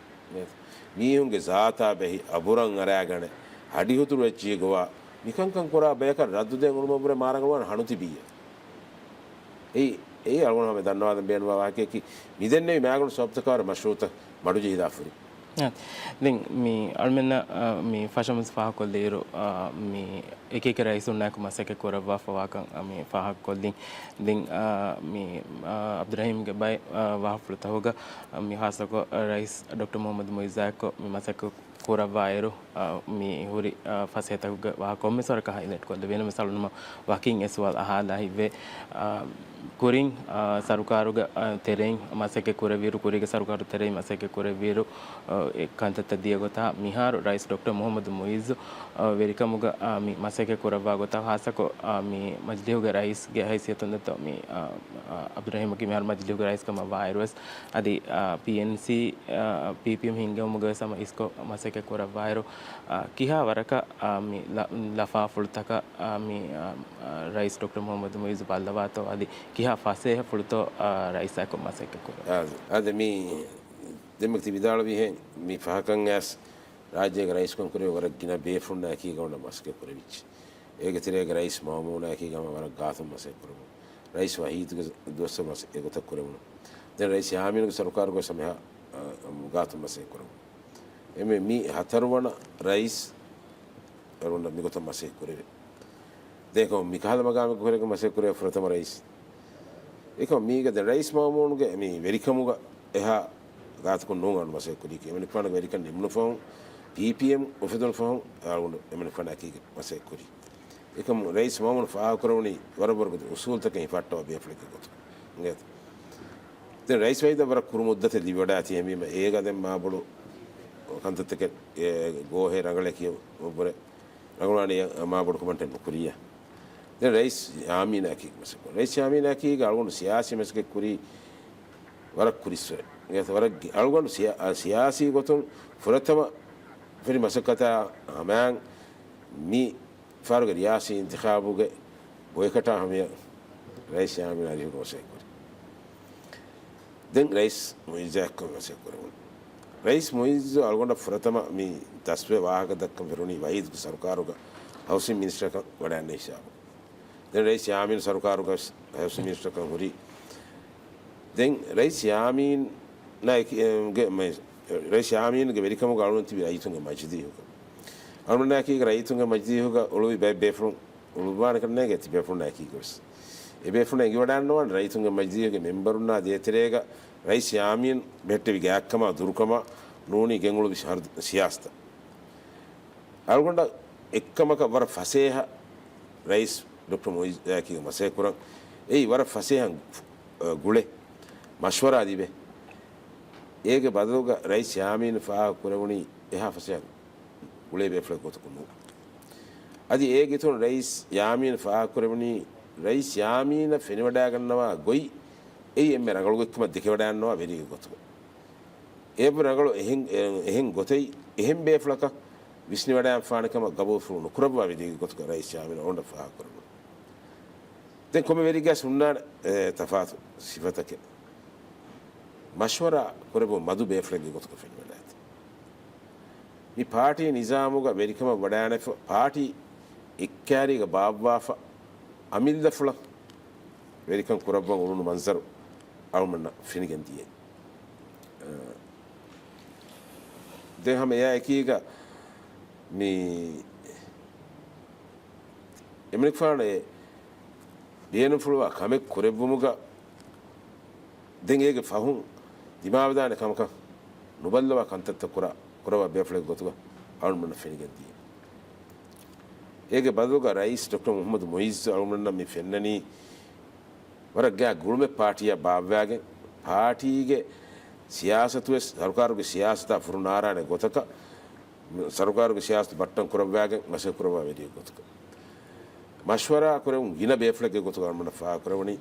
މީހުންގެ ޒާތާ ބެހި އަބުރަށް އަރާގަނެ ހަޑިހުތުރު އެއްޗިހި ގޮވާ މިކަންކަން ކުރާ ބަޔަކަށް ރައްދުދޭން އުޅުމަށްވުރެ މާރަނގަޅުވާން ހަނުތިބީއޭ. އެއީ، އެއީ އަޅުގަނޑު ހަމަ ދަންނަވާލަން ބޭނުންވާ ވާހަކައަކީ މިދެންނެވި މާގަނޑު ސަބަބުތަކާއިރު މަޝްރޫއުތައް މަޑުޖެހިލާފަ ހުރި. އާ، ދެން މި އަޅުމެންނަށް، އާ، މި ފަށަމުސް ފާހަގަކޮށްލިއިރު، އާ، މި އެކިއެކި ރައީސުންނާއެކު މަސައްކަތް ކުރައްވާފަވާކަން، އާ، މި ފާހަގަކޮށްލިން. ދެން، އާ، މި، އާ، އަބްދުރަހީމްގެ ބައެއް، އާ، ވާހަކަފުޅުތަކުގަ، އާ، މި ހާއްސަކޮށް، އާ، ރައީސް ޑޮކްޓަރ މުހައްމަދު މުއިއްޒާއެކު މި މަސައްކަތް ކުރައްވާއިރު، އާ، މި ހުރި، އާ، ފަސޭހަތަކުގެ ވާހަކަ ކޮންމެސް ވަރަކަށް ހައިލައިޓް ކޮށްލެވޭނެ. މިސާލުން ވަކިން އެ ސުވާލު އަހާލާ ހިތްވޭ. އާ، ކުރިން، އާ، ސަރުކާރުގެ، އާ، ތެރެއިން މަސައްކަތް ކުރެއްވިއިރު، ކުރީގެ ސަރުކާރު ތެރެއިން މަސައްކަތް ކުރެއްވިއިރު، އާ، އެ ކަންތައްތައް ދިޔަ ގޮތާ މިހާރު ރައީސް ޑޮކްޓަރ މުހައްމަދު މުއިއްޒު، އާ، ވެރިކަމުގަ، އާ، މި މަސައްކަތް ކުރައްވާ ގޮތާ ހާއްސަކޮށް، އާ، މި މަޖިލީހުގެ ރައީސްގެ ހައިސިއްޔަތުން ދެތޯ މި، އާ، އާ، އަބްދުރަހީމަކީ މިހާރު މަޖިލީހުގެ ރައީސް ކަމަށް ވާއިރުވެސް، އަދި، އާ، ޕީއެންސީ، އާ، ޕީޕީއެމް ހިންގެވުމުގަވެސް ހަމަ އިސްކޮށް މަސައްކަތް ކުރައްވާއިރު، އާ، ކިހާ ވަރަކަށް، އާ، މި ލަ-، ލަފާފުޅުތަކަށް، އާ، މި، އާ، އާ، ރައީސް ޑޮކްޓަރ މުހައްމަދު މުއިއްޒު ބައްލަވާތޯ އަދި ކިހާ ފަސޭހަ ފުޅުތޯ، އާ، ރައީސާއެކު މަސައްކަތް ކުރަން. އާ، އަދި މި ދެންމެ ތި ވިދާޅުވިހެން މި ފަހަކަށް އައިސް ރާއްޖޭގެ ރައީސްކަން ކުރެވި ވަރަށް ގިނަ ބޭފުޅުންނާ އެކީގަ އޮންނަ މަސައްކަތް ކުރެވިއްޖެ. އޭގެ ތެރޭގަ ރައީސް މައުމޫނާ އެކީގަ ހަމަ ވަރަށް ގާތުން މަސައްކަތް ކުރެވުނު. ރައީސް ވަހީދުގެ ދުވަސްވަރު މަސައްކަތް އެގޮތަށް ކުރެވުނު. ދެން ރައީސް ޔާމީނުގެ ސަރުކާރުގަ ހަމަ އެހާ، އަ، ގާތުން މަސައްކަތް ކުރެވުނު. އެމެ މި ހަތަރުވަނަ ރައީސް އަޅުގަނޑަށް މިގޮތަށް މަސައްކަތް ކުރެވޭ. ދެން އެކަމު މިކަހަލަ މަގާމެއްގެ ހުރެގެން މަސައްކަތް ކުރެވޭ ފުރަތަމަ ރައީސް. އެކަމު މީގަ ދެން ރައީސް މައުމޫނުގެ މި ވެރިކަމުގަ އެހާ ގާތަކުން ނޫން އަޅުގަނޑު މަސައްކަތް ކުރީކީ. އެމަނިކުފާނުގެ ވެރިކަން ނިމުނު ފަހުން، ޕީޕީއެމް އުފެދުނު ފަހުން އަޅުގަނޑު އެމަނިކުފާނާ އެކީގަ މަސައްކަތް ކުރީ. އެކަމު ރައީސް މައުމޫނު ފާހަގަކުރެވުނީ ވަރަށް ވަރުގަދަ އުސޫލުތަކެއް ހިފަހައްޓަވާ ބޭފުޅެއްގެ ގޮތުގަ. ދެން ރައީސް ވަހީދަށް ވަރަށް ކުރު މުއްދަތެއް ލިބިވަޑައިގަތީ ހަމަ އޭގަ ދެން މާބޮޑު ކަންތައްތަކެއް، އެ، ގޯހެއް ރަނގަޅަށް ކިޔަވަން ވުރެ ރަނގަޅުވާނީ މާބޮޑު ކަމެއް ނުކުރިޔާ. ދެން ރައީސް ޔާމީނާ އެކީގަ މަސައްކަތް. ރައީސް ޔާމީނާ އެކީގަ އަޅުގަނޑު ސިޔާސީ މަސައްކަތް ކުރީ ވަރަށް ކުރިއްސުރެ. ވަރަށް ގި-، އަޅުގަނޑު ސިޔާ-، ސިޔާސީ ގޮތުން ފުރަތަމަ ފެށި މަސައްކަތާ ހަމައިން މި ފާރުގެ ރިޔާސީ އިންތިޚާބުގެ ބޮއިކަޓާ ހަމަޔަށް ރައީސް ޔާމީން އަރިހުގަ މަސައްކަތް ކުރި. ދެން ރައީސް މުއިއްޒާއެކު މަސައްކަތް ކުރެވުނު. ރައީސް މުއިއްޒު އަޅުގަނޑަށް ފުރަތަމަ މި ދަސްވެ ވާހަކަ ދައްކަން ފެށުނީ ވަހީދުގެ ސަރުކާރުގަ ހައުސިން މިނިސްޓަރކަން ވަޑައިގަންނަ ހިސާބު. ދެން ރައީސް ޔާމީން ސަރުކާރުގަ ހައުސިން މިނިސްޓަރކަން ހުރި. ދެން ރައީސް ޔާމީން ނާއިކީގެ މެ-، ރައީސް ޔާމީންގެ ވެރިކަމުގަ އަޅުގަނޑު ތިބި ރައްޔިތުންގެ މަޖިލީހުގަ. އަޅުގަނޑާއެކީގަ ރައްޔިތުންގެ މަޖިލީހުގަ އުޅުއްވި ބައެއް ބޭފުޅުން އުޅުއްވާނެކަން ނޭނގޭ ތި ބޭފުޅުންނާއެކީގަވެސް. އެ ބޭފުޅުން އެނގިވަޑައިގަންނަވާނެ ރައްޔިތުންގެ މަޖިލީހުގެ މެމްބަރުންނާ ދޭތެރޭގަ ރައީސް ޔާމީން ބެހެއްޓެވި ގާތްކަމާ ދުރުކަމާ ނޫނީ ގެންގުޅުއްވި ހަރު ސިޔާސަތަށް. އަޅުގަނޑަށް އެއްކަމަކަށް ވަރަށް ފަސޭހަ ރައީސް ޑޮކްޓަރ މުއިއްޒާއެކީގަ މަސައްކަތް ކުރަން. އެއީ ވަރަށް ފަސޭހަ ގުޅޭ މަޝްވަރާ ލިބޭ. އޭގެ ބަދަލުގަ ރައީސް ޔާމީން ފާހަގަ ކުރެވުނީ އެހާ ފަސޭހަ ގުޅޭ ބޭފުޅެއް ގޮތަކުން ނޫން. އަދި އޭގެ އިތުރުން ރައީސް ޔާމީން ފާހަގަ ކުރެވުނީ ރައީސް ޔާމީނަށް ފެނިވަޑައިގަންނަވާ ގޮތް އެއީ އެންމެ ރަނގަޅު ގޮތްކަމަށް ދެކެވަޑައިގަންނަވާ ވެރިއެއް ގޮތުގަ. އެއަށްވުރެ ރަނގަޅު އެހެން، އެ، އެހެން ގޮތެއް އެހެން ބޭފުޅަކަށް ވިސްނިވަޑައިގެންފާނެ ކަމަށް ގަބޫލުފުޅު ނުކުރައްވާ ވެރިއެއް ގޮތުގަ ރައީސް ޔާމީން އަޅުގަނޑަށް ފާހަގަ ކުރެވުނު. ދެން ކޮންމެ ވެރިއެއްގަސް ހުންނާނެ، އެ، ތަފާތު ސިފަތަކެއް. މަޝްވަރާ ކުރެއްވުން މަދު ބޭފުޅެއްގެ ގޮތުގަ ފެނިވަޑައިގަތީ. މި ޕާޓީ ނިޒާމުގަ ވެރިކަމަށް ވަޑައިގަނެފަ، ޕާޓީ އެއްކައިރީގަ ބާއްވާފަ، އަމިއްލަފުޅަށް ވެރިކަން ކުރައްވަން އުޅުނު މަންޒަރު އަޅުގަނޑަށް ފެނިގެން ދިޔައީ. އަ، ދެން ހަމަ އެއާ އެކީގަ މި އެމަނިކުފާނު އެ ބޭނުންފުޅުވާ ކަމެއް ކުރެއްވުމުގަ ދެން އޭގެ ފަހުން ދިމާވެދާނެ ކަމަކަށް ނުބައްލަވާ ކަންތައްތައް ކުރާ، ކުރައްވާ ބޭފުޅެއްގެ ގޮތުގަ އަޅުގަނޑުމެންނަށް ފެނިގެން ދިޔަ. އޭގެ ބަދަލުގަ ރައީސް ޑޮކްޓަރ މުހައްމަދު މުއިއްޒު އަޅުގަނޑުމެންނަށް މި ފެންނަނީ ވަރަށް ގާތް ގުޅުމެއް ޕާޓީއަށް ބާއްވާގެން، ޕާޓީގެ ސިޔާސަތުވެސް ސަރުކާރުގެ ސިޔާސަތާ ފުރުނާރާނެ ގޮތަކަށް، ސަރުކާރުގެ ސިޔާސަތު ބައްޓަން ކުރައްވާގެން މަސައްކަތް ކުރައްވާ ވެރިއެއް ގޮތުގަ. މަޝްވަރާ ކުރެވުން ގިނަ ބޭފުޅެއްގެ ގޮތުގަ އަޅުގަނޑަށް ފާހަގަކުރެވުނީ.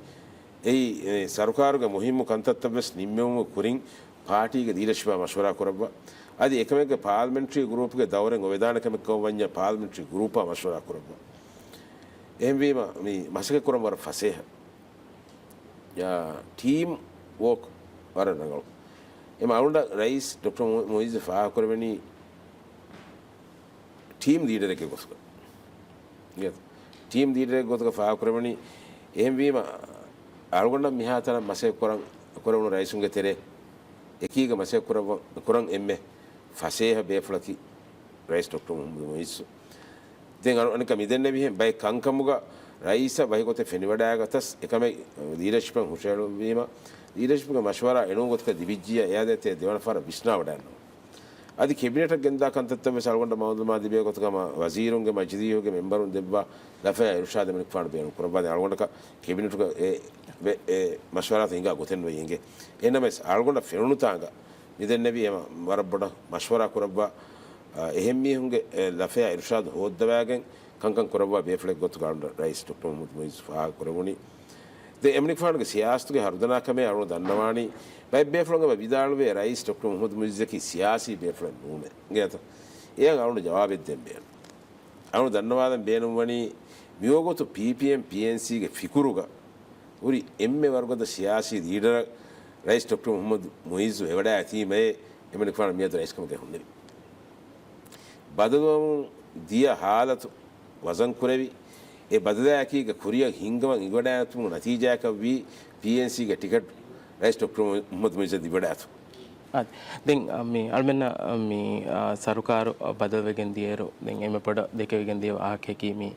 އެއީ، އެ، ސަރުކާރުގެ މުހިއްމު ކަންތައްތައްވެސް ނިންމެވުމުގެ ކުރިން ޕާޓީގެ ލީޑަޝިޕާ މަޝްވަރާ ކުރައްވާ. އަދި އެކަމެއްގެ ޕާލަމެންޓްރީ ގްރޫޕްގެ ދައުރެއް އޮވެދާނެ ކަމެއް ކަމަށް ވަންޏާ ޕާލަމެންޓްރީ ގްރޫޕާ މަޝްވަރާ ކުރައްވާ. އެހެންވީމަ، މި މަސައްކަތް ކުރަން ވަރަށް ފަސޭހަ. އާ، ޓީމް ވޯކް ވަރަށް ރަނގަޅު. އެމަ އަޅުގަނޑަށް ރައީސް ޑޮކްޓަރ މު-، މުއިއްޒު ފާހަގަކުރެވެނީ ޓީމް ލީޑަރެއްގެ ގޮތުގަ. ޓީމް ލީޑަރެއްގެ ގޮތުގަ ފާހަގަކުރެވެނީ. އެހެންވީމަ، އަޅުގަނޑަށް މިހާތަނަށް މަސައްކަތް ކުރަން، ކުރެވުނު ރައީސުންގެ ތެރޭ އެކީގަ މަސައްކަތް ކުރައްވަ-، ކުރަން އެންމެ ފަސޭހަ ބޭފުޅަކީ ރައީސް ޑޮކްޓަރ މުހައްމަދު މުއިއްޒު. ދެން އަނު-، އަނެއްކާ މިދެންނެވިހެން ބައެއް ކަންކަމުގަ ރައީސަށް ވަކި ގޮތެއް ފެނިވަޑައިގަތަސް އެކަމެއް ލީޑަޝިޕަށް ހުށައެޅުންވީމަ، ލީޑަޝިޕްގެ މަޝްވަރާ އެނޫން ގޮތަކަށް ލިބިއްޖިއްޔާ އެއާ ދޭތެރޭ ދެވަނަ ފަހަރަށް ވިސްނާވަޑައިންނަވާ. އަދި ކެބިނެޓަށް ގެންދާ ކަންތައްތައް ވެސް އަޅުގަނޑަށް މައުލޫމާތު ލިބޭ ގޮތަކަށް ހަމަ ވަޒީރުންގެ މަޖިލީހުގެ މެމްބަރުން ދެއްވާ ލަފަޔާ އިރުޝާދު އެމަނިކުފާނު ބޭނުން ކުރައްވާދޭ. އަޅުގަނޑަކަށް ކެބިނެޓުގަ އެ، އެ، އެ މަޝްވަރާތައް ހިނގާ ގޮތެއް ނުވެ އެނގޭ. އެހެންނަމަވެސް އަޅުގަނޑަށް ފެނުނު ތާނގަ މިދެންނެވީ ހަމަ ވަރަށް ބޮޑަށް މަޝްވަރާ ކުރައްވާ، އާ، އެހެން މީހުންގެ، އެ، ލަފަޔާ އިރުޝާދު ހޯއްދަވާގެން ކަންކަން ކުރައްވާ ބޭފުޅެއް ގޮތުގަ ރައީސް ޑޮކްޓަރ މުހައްމަދު މުއިއްޒު ފާހަގަކުރެވުނީ. ދެން އެމަނިކުފާނުގެ ސިޔާސަތުގެ ހަރުދަނާކަމޭ އަޅުގަނޑު ދަންނަވާނީ، ބައެއް ބޭފުޅުން އެބަ ވިދާޅުވޭ ރައީސް ޑޮކްޓަރ މުހައްމަދު މުއިއްޒަކީ ސިޔާސީ ބޭފުޅެއް ނޫނޭ. އިނގޭތަ؟ އެޔަށް އަޅުގަނޑު ޖަވާބެއް ދޭން ބޭނުން. އަޅުގަނޑު ދަންނަވާލަން ބޭނުންވަނީ، މިވަގުތު ޕީޕީއެމް، ޕީއެންސީގެ ފިކުރުގަ ހުރި އެންމެ ވަރުގަދަ ސިޔާސީ ލީޑަރ ރައީސް ޑޮކްޓަރ މުހައްމަދު މުއިއްޒު އެވަޑައިގަތީމައޭ، އެމަނިކުފާނު މިއަދު ރައީސްކަމުގައި ހުންނެވި. ބަދަލުވަމުން ދިޔަ ހާލަތު ވަޒަންކުރެވި، އެ ބަދަލާއެކީގަ ކުރިއަށް ހިންގަވަން އިވަޑައިގަތުމުގެ ނަތީޖާއަކަށްވީ ޕީއެންސީގެ ޓިކެޓް ރައީސް ޑޮކްޓަރ މުހައްމަދު މުއިއްޒަށް ލިބިވަޑައިގަތުން. އާ، ދެން، އާ، މި އަޅުމެންނަށް، އާ، މި، އާ، ސަރުކާރު ބަދަލުވެގެން ދިޔައިރު، ދެން އެންމެ ބޮޑަށް ދެކެވިގެން ދިޔަ ވާހަކައަކީ މި،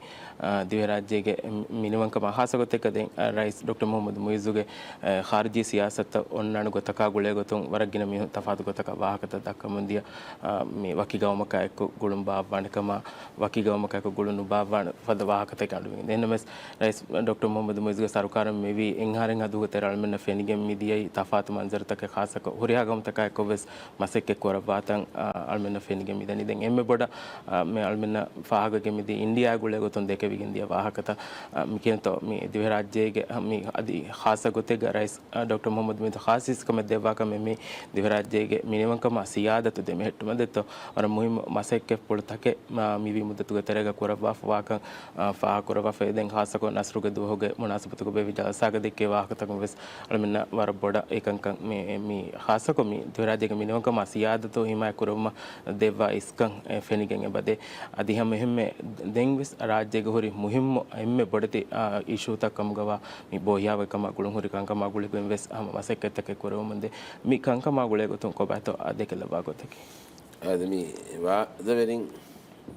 އާ، ދިވެހިރާއްޖޭގެ މިނިވަންކަމާ ޚާއްޞަ ގޮތެއްގަ ދެން، އާ، ރައީސް ޑޮކްޓަރ މުހައްމަދު މުއިއްޒުގެ، އާ، ޚާރިޖީ ސިޔާސަތަށް އޮންނާނެ ގޮތަކާ ގުޅޭ ގޮތުން ވަރަށް ގިނަ މީހުން ތަފާތު ގޮތަކަށް ވާހަކަތައް ދައްކަމުން ދިޔަ، އާ، މި ވަކި ގައުމަކާ އެއްކޮށް ގުޅުން ބާއްވާނެ ކަމާ، ވަކި ގައުމަކާ އެއްކޮށް ގުޅުން ނުބާއްވާނެ ފަދަ ވާހަކަތަކެއް އަޑުއިވިގެން. އެހެންނަމަވެސް، ރައީސް ޑޮކްޓަރ މުހައްމަދު މުއިއްޒުގެ ސަރުކާރުން މިވީ އެއްއަހަރެއްހާ ދުވަހުގެ ތެރޭ އަޅުމެންނަށް ފެނިގެން މިދިޔައީ ތަފާތު މަންޒަރުތަކެއް، ޚާއްޞަކޮށް ހުރިހާ ގައުމުތަކާ އެއްކޮށްވެސް މަސައްކަތް ކުރައްވާތަން، އަ، އަޅުމެންނަށް ފެނިގެން މިދަނީ. ދެން އެންމެ ބޮޑަށް، އަ، މި އަޅުމެންނަށް ފާހަގަވެގެން މިދިޔަ އިންޑިއާ ގުޅޭ ގޮތުން ދެކެވިގެން ދިޔަ ވާހަކަތައް، އަ، މިކިޔަންތޯ މި ދިވެހިރާއްޖޭގެ، އަ، މި އަދި ޚާއްޞަ ގޮތެއްގަ ރައީސް، އަ، ޑޮކްޓަރ މުހައްމަދު މުއިއްޒު ޚާއްޞަ އިސްކަމެއް ދެއްވާކަމެއް މި ދިވެހިރާއްޖޭގެ މިނިވަންކަމާ ސިޔާދަތު ދެމެހެއްޓުމަށް ދެއްތޯ ވަރަށް މުހިއްމު މަސައްކަތްޕުޅު ތަކެއް، މާ، މިވީ މުއްދަތުގެ ތެރޭގަ ކުރައްވާފަވާކަން، އާ، ފާހަގަކުރައްވާފައި. ދެން ޚާއްޞަކޮށް ނަސްރުގެ ދުވަހުގެ މުނާސަބަތުގަ ބޭއްވި ޖަލްސާގަ ދެއްކޭ ވާހަކަތަކުން ވެސް އަޅުމެންނަށް ވަރަށް ބޮޑަށް އެކަންކަން މި، މި ޚާއްޞަކޮށް މި ދިވެހިރާއްޖޭގެ މިނިވަންކަމާ ސިޔާދަތު ހިމާޔަތް ކުރެވުމަށް ދެއްވާ އިސްކަން އެ ފެނިގެން އެބަދޭ. އަދި ހަމަ އެހެންމެ ދެން ވެސް ރާއްޖޭގަ ހުރި މުހިއްމު އެންމެ ބޮޑެތި، އާ، އިޝޫތައް ކަމުގަވާ މި ބޯހިޔާވަހިކަމާ ގުޅުންހުރި ކަންކަމާ ގުޅިގެން ވެސް ހަމަ މަސައްކަތްތަކެއް ކުރެވުމުންދޭ. މި ކަންކަމާ ގުޅޭ ގޮތުން ކޮބާތޯ އާ ދެކެލައްވާ ގޮތަކީ؟ އާދެ، މި ވާދަވެރިން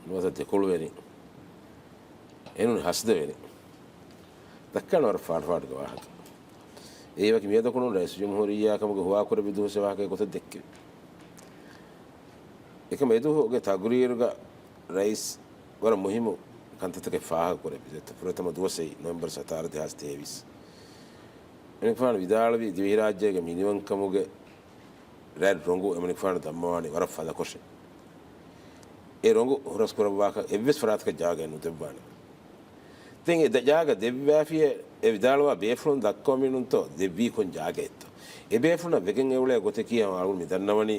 ނުވަތަ ދެކޮޅުވެރިން އެނޫން ހަސަދަވެރިން ދައްކާނެ ވަރަށް ފާޑުފާޑުގެ ވާހަކަ. އެއީ ވަކި މިއަދަކުނު ރައީސުލްޖުމްހޫރިއްޔާ ކަމުގެ ހުވާކުރެއްވި ދުވަސް ވާހަކައެއް ގޮތަށް ދެއްކެވި. އެކަމަ އެދުވަހުގެ ތަގުރީރުގަ ރައީސް ވަރަށް މުހިއްމު ކަންތައްތަކެއް ފާހަގަކުރެއްވި. ފުރަތަމަ ދުވަސް އެއީ ނޮވެމްބަރު ސަތާރަ ދެހާސް ތޭވީސް. އެމަނިކުފާނު ވިދާޅުވީ ދިވެހިރާއްޖޭގެ މިނިވަންކަމުގެ ރަތް ރޮނގު އެމަނިކުފާނު ދަންމަވާނީ ވަރަށް ފަލަކޮށެއް. އެ ރޮނގު ހުރަސްކުރައްވާކަށް އެއްވެސް ފަރާތަކަށް ޖާގައެއް ނުދެއްވާނެ. ދެން އެ ދަ-، ޖާގަ ދެއްވާފިޔޭ އެ ވިދާޅުވާ ބޭފުޅުން ދައްކަވަމިނުންތޯ ދެއްވީ ކޮން ޖާގައެއްތޯ؟ އެ ބޭފުޅުންނަށް ވެގެން އެއުޅޭ ގޮތަކީ ހަމަ އަޅުގަނޑު މި ދަންނަވަނީ،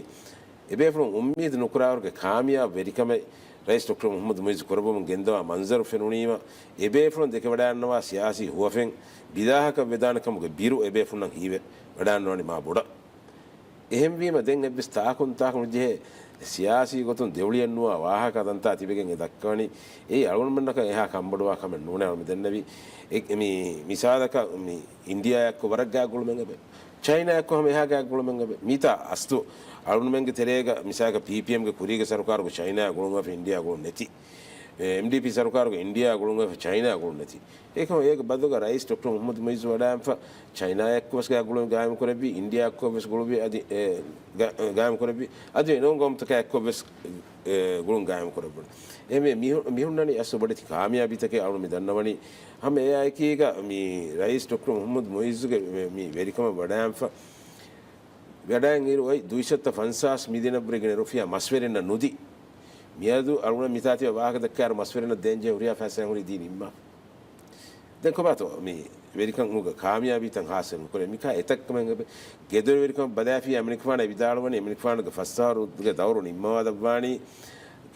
އެ ބޭފުޅުން އުއްމީދު ނުކުރާވަރުގެ ކާމިޔާބު ވެރިކަމެއް ރައީސް ޑޮކްޓަރ މުހައްމަދު މުއިއްޒު ކުރައްވަމުން ގެންދަވާ މަންޒަރު ފެނުނީމަ، އެ ބޭފުޅުން ދެކެވަޑައިގަންނަވާ ސިޔާސީ ހުވަފެން ބިލާހަކަށް ވެދާނެ ކަމުގެ ބިރު އެ ބޭފުޅުންނަށް ހީވެ ވަޑައިގަންނަވަނީ މާ ބޮޑަށް. އެހެންވީމަ، ދެން އެއްވެސް ތާކުން ތާކު ނުޖެހޭ ސިޔާސީ ގޮތުން ދެއުޅިއެއްނުވާ ވާހަކަ ތަންތާ ތިބެގެން އެ ދައްކަވަނީ. އެއީ އަޅުގަނޑުމެންނަކަށް އެހާ ކަންބޮޑުވާ ކަމެއް ނޫނޭ. އަޅުގަނޑު މި ދެންނެވީ އެ، މި މިސާލަކަށް މި އިންޑިއާއާއެއްކޮށް ވަރަށް ގާތް ގުޅުމެއް އެބަ، ޗައިނާއެއްކޮށް ހަމަ އެހާ ގާތް ގުޅުމެއް އެބަ. މިތާ އަސްލު އަޅުގަނޑުމެންގެ ތެރޭގަ މިސާލަކަށް ޕީޕީއެމްގެ ކުރީގެ ސަރުކާރުގަ ޗައިނާ ގުޅުން އެފަ އިންޑިއާ ގުޅުން ނެތި. އެމްޑީޕީ ސަރުކާރުގަ އިންޑިއާ ގުޅުން އެފަ ޗައިނާ ގުޅުން ނެތި. އެކަމަ އޭގެ ބަދުގަ ރައީސް ޑޮކްޓަރ މުހައްމަދު މުއިއްޒު ވަޑައިގެންފަ ޗައިނާއެއްކޮށް ވެސް ގާތް ގުޅުން ގާއިމް ކުރެއްވި، އިންޑިއާއެއްކޮށް ވެސް ގުޅުވި އަދި، އެ، ގާ-، ގާއިމް ކުރެއްވި. އަދި އެނޫން ގައުމުތަކާ އެއްކޮށް ވެސް، އެ، ގުޅުން ގާއިމް ކުރެއްވުނު. އެހެންވެ މިހު-، މިހުންނަނީ އަސްލު ބޮޑެތި ކާމިޔާބީތަކެއް. އަޅުގަނޑު މި ދަންނަވަނީ ހަމަ އެއާއެކީގަ މި ރައީސް ޑޮކްޓަރ މުހައްމަދު މުއިއްޒުގެ މި، މި ވެރިކަމަށް ވަޑައިގެންފަ ވަޑައިގެން އިރު އޮތް ދުއިސައްތަ ފަންސާސް މިލިއަނަށްވުރެ ގިނަ ރުފިޔާ މަސްވެރިންނަށް ނުދީ. މިއަދު އަޅުގަނޑު މިތާތިބަ ވާހަކަ ދައްކާއިރު މަސްވެރިންނަށް ދޭންޖެހޭ ހުރިހާ ފައިސާއެއް ހުރީ ދީ ނިންމާފަ. ދެން ކޮބާތޯ މި ވެރިކަން ކާމިޔާބީތައް ހާސިލް ނުކުރޭ؟ މިކާ އެތައް ކަމެއް އެބަ. ގެދޮރުވެރިކަމަށް ބަލާފިޔާ އެމަނިކުފާނަށް ވިދާޅުވަނީ އެމަނިކުފާނުގެ ފަސް އަހަރުގެ ދައުރު ނިންމަވާލައްވާނީ.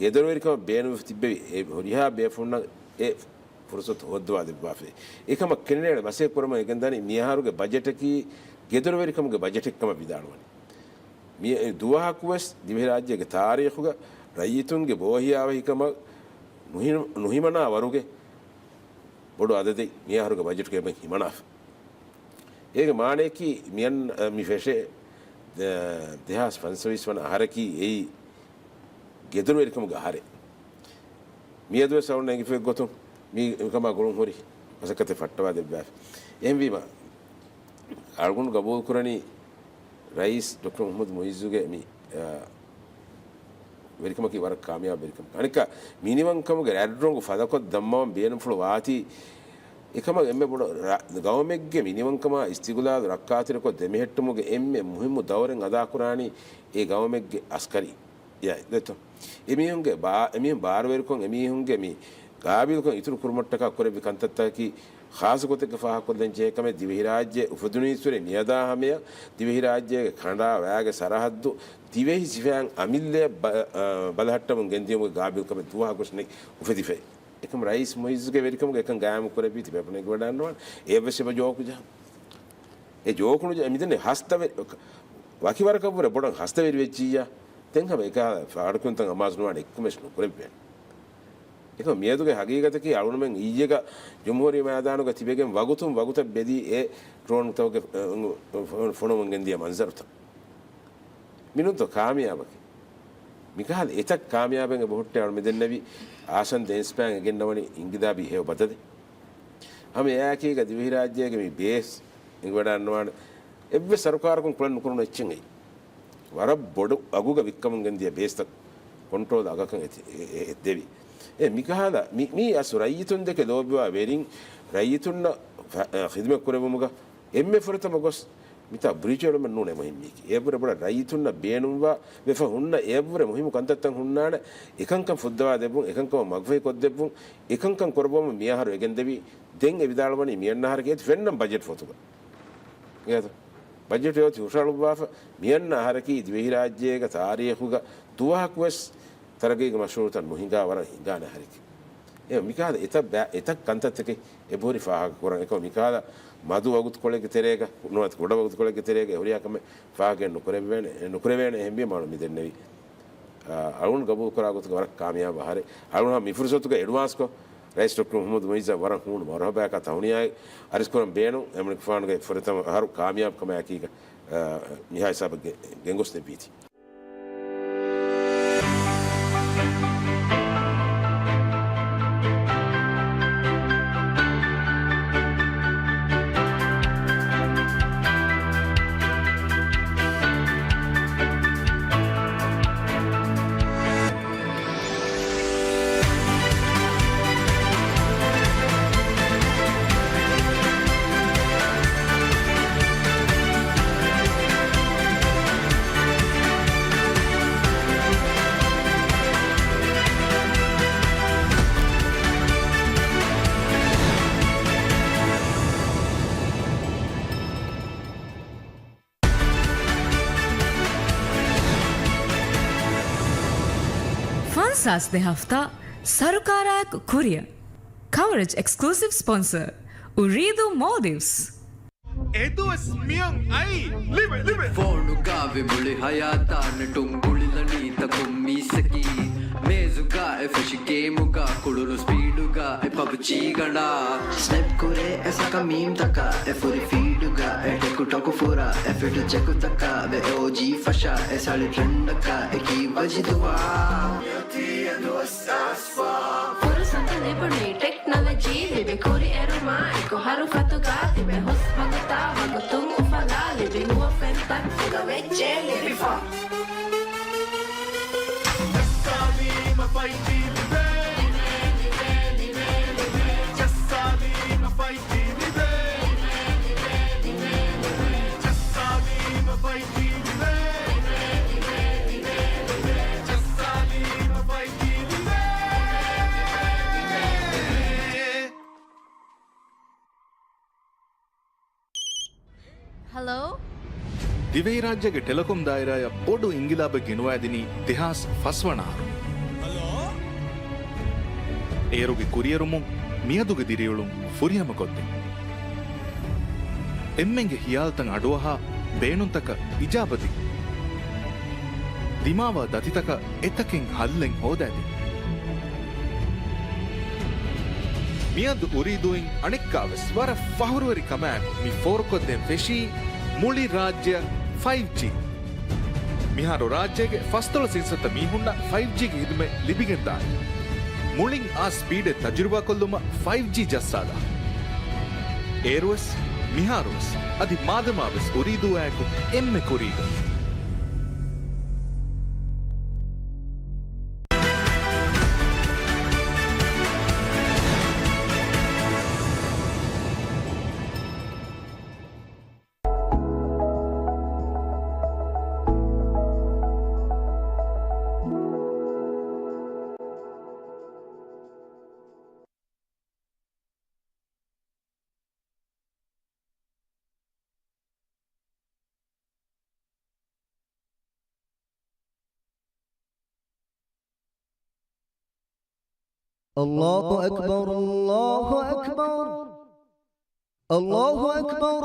ގެދޮރުވެރިކަމަށް ބޭނުންވެފަ ތިއްބެވި އެ ހުރިހާ ބޭފުޅުންނަށް އެ ފުރުސަތު ހޯއްދަވާ ދެއްވާފައި. އެކަމަށް ކެނޑިނޭޅެ މަސައްކަތް ކުރަމުން އެނގެންދާނީ މިއަހަރުގެ ބަޖެޓަކީ ގެދޮރުވެރިކަމުގެ ބަޖެޓެއް ކަމަށް ވިދާޅުވަނީ. މި ދުވަހަކުވެސް ދިވެހިރާއްޖޭގެ ތާރީޚުގަ ރައްޔިތުންގެ ބޯހިޔާވަހިކަމަށް ނުހި-، ނުހިމަނާ ވަރުގެ ބޮޑު އަދަދެއް މިއަހަރުގެ ބަޖެޓުގައި އެބަ ހިމަނާފަ. އޭގެ މާނަޔަކީ މިއަން-، މި ފެށޭ ދެ-، ދެހާސް ފަންސަވީސް ވަނަ އަހަރަކީ އެއީ ގެދޮރުވެރިކަމުގެ އަހަރެއް. މިއަދުވެސް އަޅުން އެނގިފައި ގޮތުން މި ކަމާ ގުޅުން ހުރި މަސައްކަތެއް ފައްޓަވާ ދެއްވާފި. އެހެންވީމަ، އަޅުގަނޑު ގަބޫލުކުރަނީ ރައީސް ޑޮކްޓަރ މުޙައްމަދު މުޢިއްޒުގެ މި، އާ، ވެރިކަމަކީ ވަރަށް ކާމިޔާބު ވެރިކަމެއް. އަނެއްކާ، މިނިވަންކަމުގެ ރަތްރޮނގު ފަދަކޮށް ދަންނަވަން ބޭނުންފުޅު ވާތީ، އެކަމަށް އެންމެ ބޮޑު ރަ-، ގައުމެއްގެ މިނިވަންކަމާ އިސްތިގުލާލު ރައްކާތެރިކޮށް ދެމެހެއްޓުމުގެ އެންމެ މުހިއްމު ދައުރެއް އަދާކުރާނީ އެ ގައުމެއްގެ އަސްކަރީ. ޔާ، ދެއްތޯ؟ އެމީހުންގެ ބާ-، އެމީހުން ބާރުވެރިކޮށް، އެމީހުންގެ މި ގާބިލުކަން އިތުރު ކުރުމަށްޓަކާ ކުރެއްވި ކަންތައްތަކަކީ ޚާއްޞަ ގޮތެއްގަ ފާހަގަކޮށްލަން ޖެހޭ ކަމެއް. ދިވެހިރާއްޖެ އުފެދުނީއްސުރެ މިއަދާ ހަމަޔަށް ދިވެހިރާއްޖޭގެ ކަނޑާ ވައިގެ ސަރަހައްދު ދިވެހި ސިފައިން އަމިއްލަޔަށް ބަ-، އަ، ބަލަހައްޓަމުން ގެންދިޔުމުގެ ގާބިލުކަމެއް ދުވަހަކުވެސް ނެތް އުފެދިފައި. އެކަމް ރައީސް މުޢިއްޒުގެ ވެރިކަމުގަ އެކަން ގާއިމު ކުރެއްވީ ތިބޭފުޅުން އެނގިވަޑައިގަންނަވާނެ. އެއަށްވެސް އެބަ ޖޯކު ޖަހާ. އެ ޖޯކު ނުޖަހާ މިދެންނެވި ހަސްތަވެ-، ވަކިވަރަކަށްވުރެ ބޮޑަށް ހަސްތަވެރި ވެއްޖިއްޔާ، ދެން ހަމަ އެކަހަލަ ފާޑުކިޔުންތައް އަމާޒު ނުވާނެ އެއްކަމެއް ނުކުރެއްވޭނެ. އެކަމް މިއަދުގެ ހަގީގަތަކީ އަޅުގަނޑުމެން އިއްޔެގަ ޖުމްހޫރީ މައިދާނުގަ ތިބެގެން ވަގުތުން ވަގުތަށް ބެލީ އެ ޑްރޯންތަކުގެ، އަ، ފޮނުވަމުން ގެންދިޔަ މަންޒަރުތައް. މިނޫންތޯ ކާމިޔާބަކީ؟ މިކަހަލަ އެތައް ކާމިޔާބެއް އެބަހުއްޓޭ އަޅު މިދެންނެވި އާސަން ދޭން ސްޕާން އެ ގެންނަވަނީ އިންގިލާބީ ހެޔޮ ބަދަލެއް. ހަމަ އެއާއެކީގަ ދިވެހިރާއްޖޭގެ މި ބޭސް އެނގިވަޑައިގަންނަވާނެ. އެއްވެސް ސަރުކާރަކުން ކުޅެން ނުކުރުނު އެއްޗެއް އެއީ. ވަރަށް ބޮޑު އަގުގަ ވިއްކަމުން ގެންދިޔަ ބޭސްތައް ކޮންޓްރޯލް އަގަކަށް އެ-، އެ-، އެ-، އެއްދެވި. އެ މިކަހަލަ މި-، މީ އަސް ރައްޔިތުންދެކެ ލޯބިވާ ވެރިން ރައްޔިތުންނަށް ފަ-، އަ، ޚިދުމަތް ކުރެއްވުމުގަ އެންމެ ފުރަތަމަ ގޮސް މިތާ ބްރިޖް އެޅުމެއް ނޫނޭ މުހިންމީކީ. އެއަށްވުރެ ބޮޑަށް ރައްޔިތުންނަށް ބޭނުންވާ ވެފަ ހުންނަ އެއަށްވުރެ މުހިއްމު ކަންތައްތައް ހުންނާނެ. އެކަންކަން ފުއްދަވާ ދެއްވުން، އެކަންކަމަށް މަގުފަހި ކޮށްދެއްވުން، އެކަންކަން ކުރައްވަމުން މިއަހަރު އެގެންދެވީ. ދެން އެ ވިދާޅުވަނީ މިއަންނަ އަހަރަކީ އެތި ފެންނަން ބަޖެޓް ފޮތުގަ. އެއަތު ބަޖެޓު އެއޮތީ ހުށަހަޅުއްވާފަ. މިއަންނަ އަހަރަކީ ދިވެހިރާއްޖޭގެ ތާރީޚުގަ ދުވަހަކު ވެސް ތަރައްގީގެ މަޝްރޫޢުތައް ނުހިނގާ ވަރަށް ހިނގާނެ އަހަރެކޭ. އެ މިކަހަލަ އެތައް ބަ-، އެތައް ކަންތައްތަކެއް އެބަހުރި ފާހަގަކުރަން. އެކަމަ މިކަހަލަ މަދު ވަގުތުކޮޅެއްގެ ތެރޭގަ، ނުވަތަ ކުޑަ ވަގުތުކޮޅެއްގެ ތެރޭގަ އެހުރިހާ ކަމެއް ފާހަގަކުރެވޭނެ، ނުކުރެވޭނެ. އެހެންވީމަ އަޅު މިދެންނެވި، އަޅުގަނޑު ގަބޫލުކުރާ ގޮތުގަ ވަރަށް ކާމިޔާބު އަހަރެއް. އަޅުގަނޑު މި ފުރުސަތުގަ އެޑްވާންސްކޮށް، ރައީސް ޑޮކްޓަރ މުޙައްމަދު މުޢިއްޒަށް ވަރަށް ހޫނު މަރުޙަބާއަކާ ތަހުނިޔާއެއް އަރިސްކުރަން ބޭނުން. އެމަނިކުފާނުގެ ފުރަތަމަ އަހަރު ކާމިޔާބުކަމާއެކީގަ، އަ، މިހާ ހިސާބެއްގެ ގެންގޮސްދެއްވީތީ. ފަންސާސް ދެ ހަފްތާ ސަރުކާރާއެކު ކުރިއަށް. ކަވަރޭޖް އެކްސްކްލޫސިވް ސްޕޮންސަރ، އުރީދޫ މޯލްޑިވްސް. އެދުވަސް މިއޮން އައީ ލިބެ، ލިބެ. ފޯނުގަ ވި މުޅި ހަޔާތާ ނެޓުން ގުޅިލަނީ ތަކުން މީސްއަކީ. މޭޒުގަ އެ ފެށި ގޭމުގަ ކުޅުނު ސްޕީޑުގަ އެ ޕަބްޖީ ގަނޑާ. ސްނެޕް ކުރޭ އެ ސަކަ މީމްތަކާ އެ ފުރި ފީޑުގަ އެ ޓެކުޓޮކު ފުރާ އެ ފިޓް ޖެކުތަކާ ވެ އޯޖީ ފަށާ އެ ސަޅި ޓްރެންޑަކާ އެކީ ވަޖިދުވާ. ފުރުސަތު ލިބުނީ ޓެކްނޮލޮޖީ ލިބި ކުރިއެރުމާ އެކު ހަރުފަތުގަ ތިބެ ހުސް ވަގުތާ ވަގުތުން އުފަލާ ލިބި ނުވަ ފެންތައް ފުދަ ވެއްޖެ ލިބިފަ. ހަލޯ؟ ދިވެހިރާއްޖޭގެ ޓެލެކޮމް ދާއިރާއަށް ބޮޑު އިންގިލާބެއް ގެނުވައިދިނީ ދެހާސް ފަސް ވަނަ އަހަރު. އޭރުގެ ކުރިއެރުމުން މިއަދުގެ ދިރިއުޅުން ފުރިހަމަކޮށްދޭ. އެންމެންގެ ހިޔާލުތައް އަޑުއަހާ، ބޭނުންތަކަށް އިޖާބަދިން. ދިމާވާ ދަތިތަކަށް އެތަކެއް ހައްލެއް ހޯދައިދިން. މިއަދު އުރީދޫއިން އަނެއްކާވެސް ވަރަށް ފަހުރުވެރި ކަމާއެކު މި ފޯރުކޮށްދޭން ފެށީ މުޅި ރާއްޖެއަށް ފައިވް ޖީ. މިހާރު ރާއްޖޭގެ ފަސްދޮޅަސް އިންސައްތަ މީހުންނަށް ފައިވް ޖީގެ ޚިދުމަތް ލިބިގެންދާނެ. މުޅިން އާ ސްޕީޑެއް ތަޖުރިބާކޮށްލުމަށް ފައިވް ޖީ ޖައްސާލާ. އޭރުވެސް، މިހާރުވެސް، އަދި މާދަމާވެސް އުރީދޫއާއެކު އެންމެ ކުރީގަ. الله أكبر، الله أكبر، الله أكبر،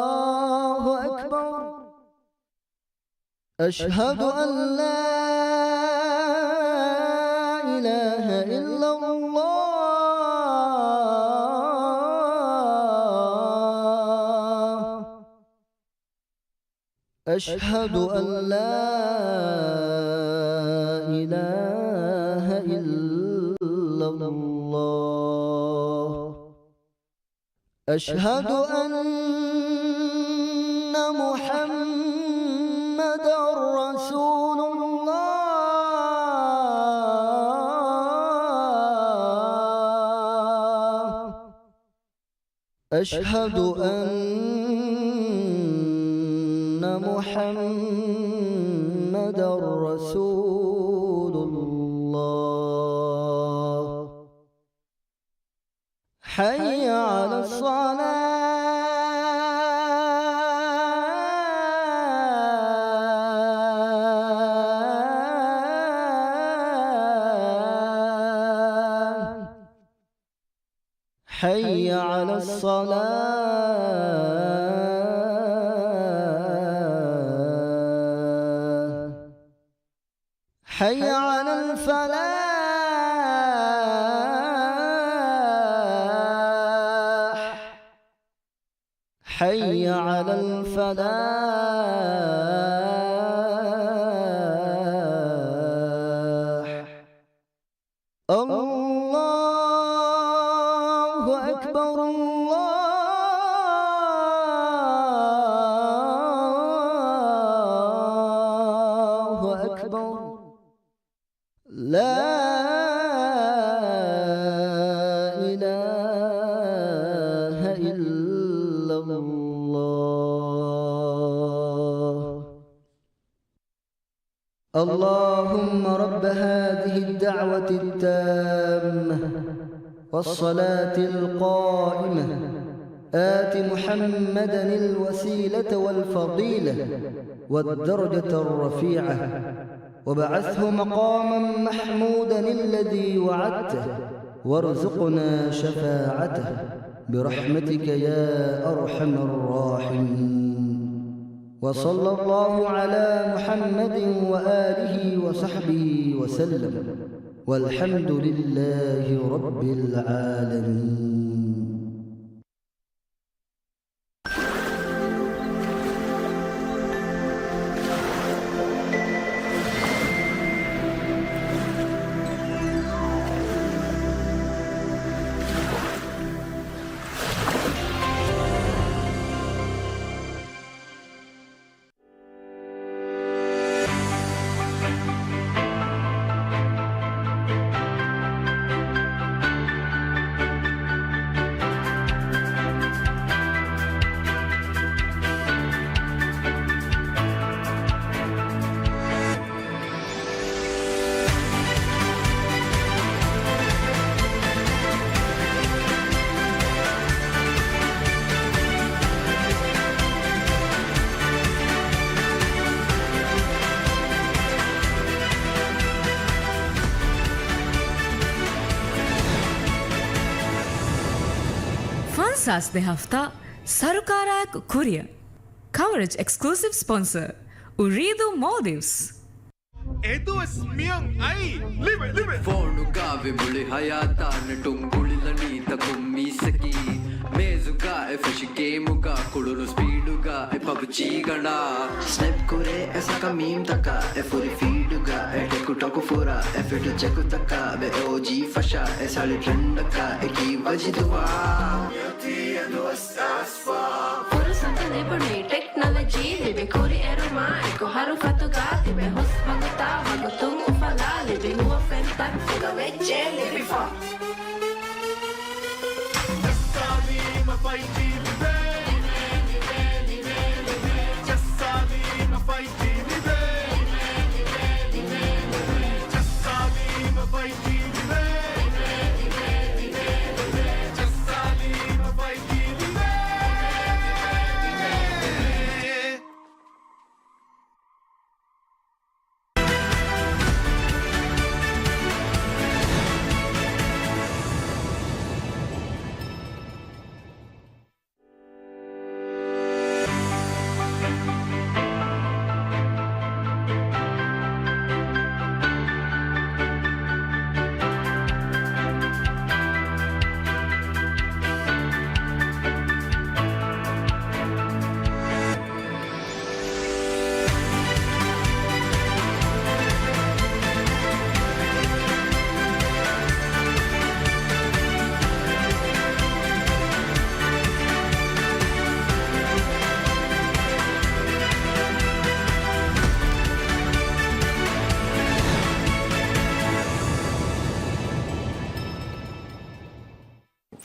الله أكبر. أشهد أن لا إله إلا الله. أشهد أن لا إله إلا الله. أشهد أن محمدا رسول الله. أشهد أن محمدا رسول الله. حي على الصلاة. حي على الصلاة. حي على الفلاح. حي على الفلاح. الله أكبر، الله أكبر. لا إله إلا الله. اللهم رب هذه الدعوة التامة والصلاة القائمة، آت محمدا الوسيلة والفضيلة والدرجة الرفيعة، وابعثه مقاما محمودا الذي وعدته، وارزقنا شفاعته برحمتك يا أرحم الراحمين. وصلى الله على محمد وآله وصحبه وسلم. والحمد لله رب العالمين. ފަންސާސް ދެ ހަފްތާ ސަރުކާރާއެކު ކުރިއަށް. ކަވަރޭޖް އެކްސްކްލޫސިވް ސްޕޮންސަރ، އުރީދޫ މޯލްޑިވްސް. އެދުވަސް މިއޮން އައީ. ލިބެ، ލިބެ. ފޯނުގަ ވި މުޅި ހަޔާތާ ނެޓުން ގުޅިލަނީ ތަކުން މީސްއަކީ. މޭޒުގަ އެ ފެށި ގޭމުގަ ކުޅުނު ސްޕީޑުގަ އެ ޕަބްޖީ ގަނޑާ. ސްނެޕް ކުރޭ އެ ސަކަ މީމްތަކާ، އެ ފުރި ފީޑުގަ އެ ޓެކުޓޮކު ފުރާ، އެ ފިޓު ޗެކުތަކާ ވެ އޯޖީ ފަށާ، އެ ސަޅި ޓްރެންޑަކާ އެކީ ވަޖިދުވާ. ފުރުސަތު ލިބުނީ ޓެކްނޮލޮޖީ ލިބި ކުރިއެރުމާ އެކު ހަރުފަތުގަ ތިބެ ހުސް ވަގުތާ ވަގުތުން އުފަލާ ލިބި ހުވަފެން ތަންފުގަ ވެއްޖެ ލިބިފަ. ޖައްސާލީމަ ފައިވް ޖީ ލިބޭ. ޖައްސާލީމަ ފައިވް ޖީ ލިބޭ. ޖައްސާލީމަ ފައިވް ޖީ ލިބޭ. ޖައްސާލީމަ ފައިވް ޖީ ލިބޭ.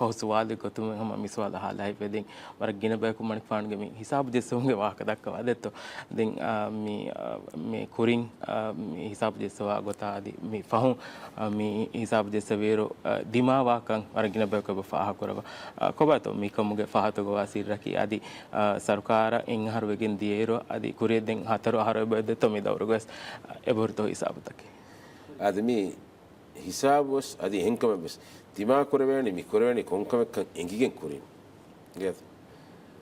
ފަހު ސުވާލެއް ގޮތުން ހަމަ މި ސުވާލަށް ހާލައިފަ ދެން ވަރަށް ގިނަ ބަޔަކު މަނިކުފާނުގެ މި ހިސާބު ޖެއްސުމުގެ ވާހަކަ ދައްކަވާ ދެއްތޯ. ދެން، އާ، މި، އާ، މި ކުރިން، އާ، މި ހިސާބު ޖެއްސަވާ ގޮތާ އަދި މި ފަހުން، އާ، މި ހިސާބު ޖެއްސެވިއިރު، އާ، ދިމާވާކަން ވަރަށް ގިނަ ބަޔަކު އެބަ ފާހަގަކުރައްވާ. އާ، ކޮބާތޯ މިކަމުގެ ފާހަގަވާ ސިއްރަކީ އަދި، އާ، ސަރުކާރަށް އެއް އަހަރު ވެގެން ދިޔައިރު އަދި ކުރިއަށް ދެން ހަތަރު އަހަރު އެބަ ދެއްތޯ މި ދައުރުގަވެސް އެބަހުރިތޯ ހިސާބުތަކެއް؟ އަދި މި ހިސާބުވެސް އަދި އެހެންކަމެއްވެސް ދިމާކުރެވޭނީ މި ކުރެވޭނީ ކޮންކަމެއްކަން އެނގިގެން ކުރީމަ. އިނގޭތަ؟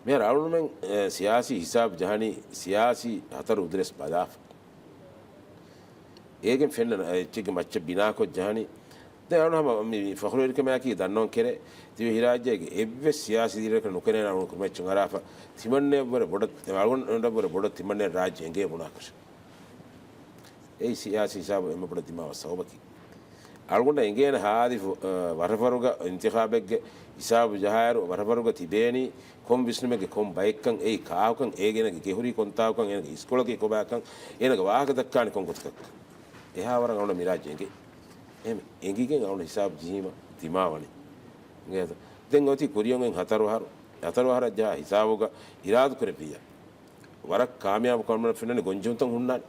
މިހާރު އަޅުގަނޑުމެން، އެ، ސިޔާސީ ހިސާބު ޖަހަނީ ސިޔާސީ ހަތަރު އުދުރެސް ބަލާފަ. އޭގެން ފެންނަ އެއްޗެއްގެ މައްޗަށް ބިނާކޮށް ޖަހަނީ. ދެން އަޅުގަނޑު ހަމަ މި ފަޚުރުވެރިކަމާއެކީ ދަންނަވަން ކެރޭ ދިވެހިރާއްޖޭގެ އެއްވެސް ސިޔާސީ ލީޑަރަކަށް ނުކެރޭނެ އަޅުގަނޑު ކުރިމައްޗަށް އަރާފަ ތިމަންނަޔަށްވުރެ ބޮޑަށް، އަޅުގަނޑަށްވުރެ ބޮޑަށް ތިމަންނަޔަށް ރާއްޖެ އެނގޭ ބުނާކަށެއް. އެއީ ސިޔާސީ ހިސާބު އެންމެ ބޮޑަށް ދިމާވާ ސަބަބަކީ. އަޅުގަނޑަށް އެނގޭނެ ހާދި ފު-، އަ، ވަރަށްވަރުގަ އިންތިޚާބެއްގެ ހިސާބު ޖަހާއިރު ވަރަށްވަރުގަ ތިބޭނީ ކޮން ވިސްނުމެއްގެ ކޮން ބައެއްކަން، އެއީ ކާކުކަން، އޭގެނަގެ ގެހުރީ ކޮންތާކުކަން، އޭނަގެ އިސްކޮޅަކީ ކޮބާކަން، އޭނަގެ ވާހަކަ ދައްކާނީ ކޮންގޮތަކަށްކަން. އެހާވަރަށް އަޅުގަނޑަށް މިރާއްޖެ އެނގޭ. އެހެން އެނގިގެން އަޅުގަނޑު ހިސާބު ޖެހީމަ ދިމާވަނީ. އިނގޭތަ؟ ދެން އޮތީ ކުރިއަށް އޮތް ހަތަރު އަހަރު، ހަތަރު އަހަރަށް ޖަހާ ހިސާބުގަ އިރާދަކުރެއްވިއްޔާ ވަރަށް ކާމިޔާބު ކަމަށް ފެންނަނީ ގޮންޖެހުންތައް ހުންނާނެ.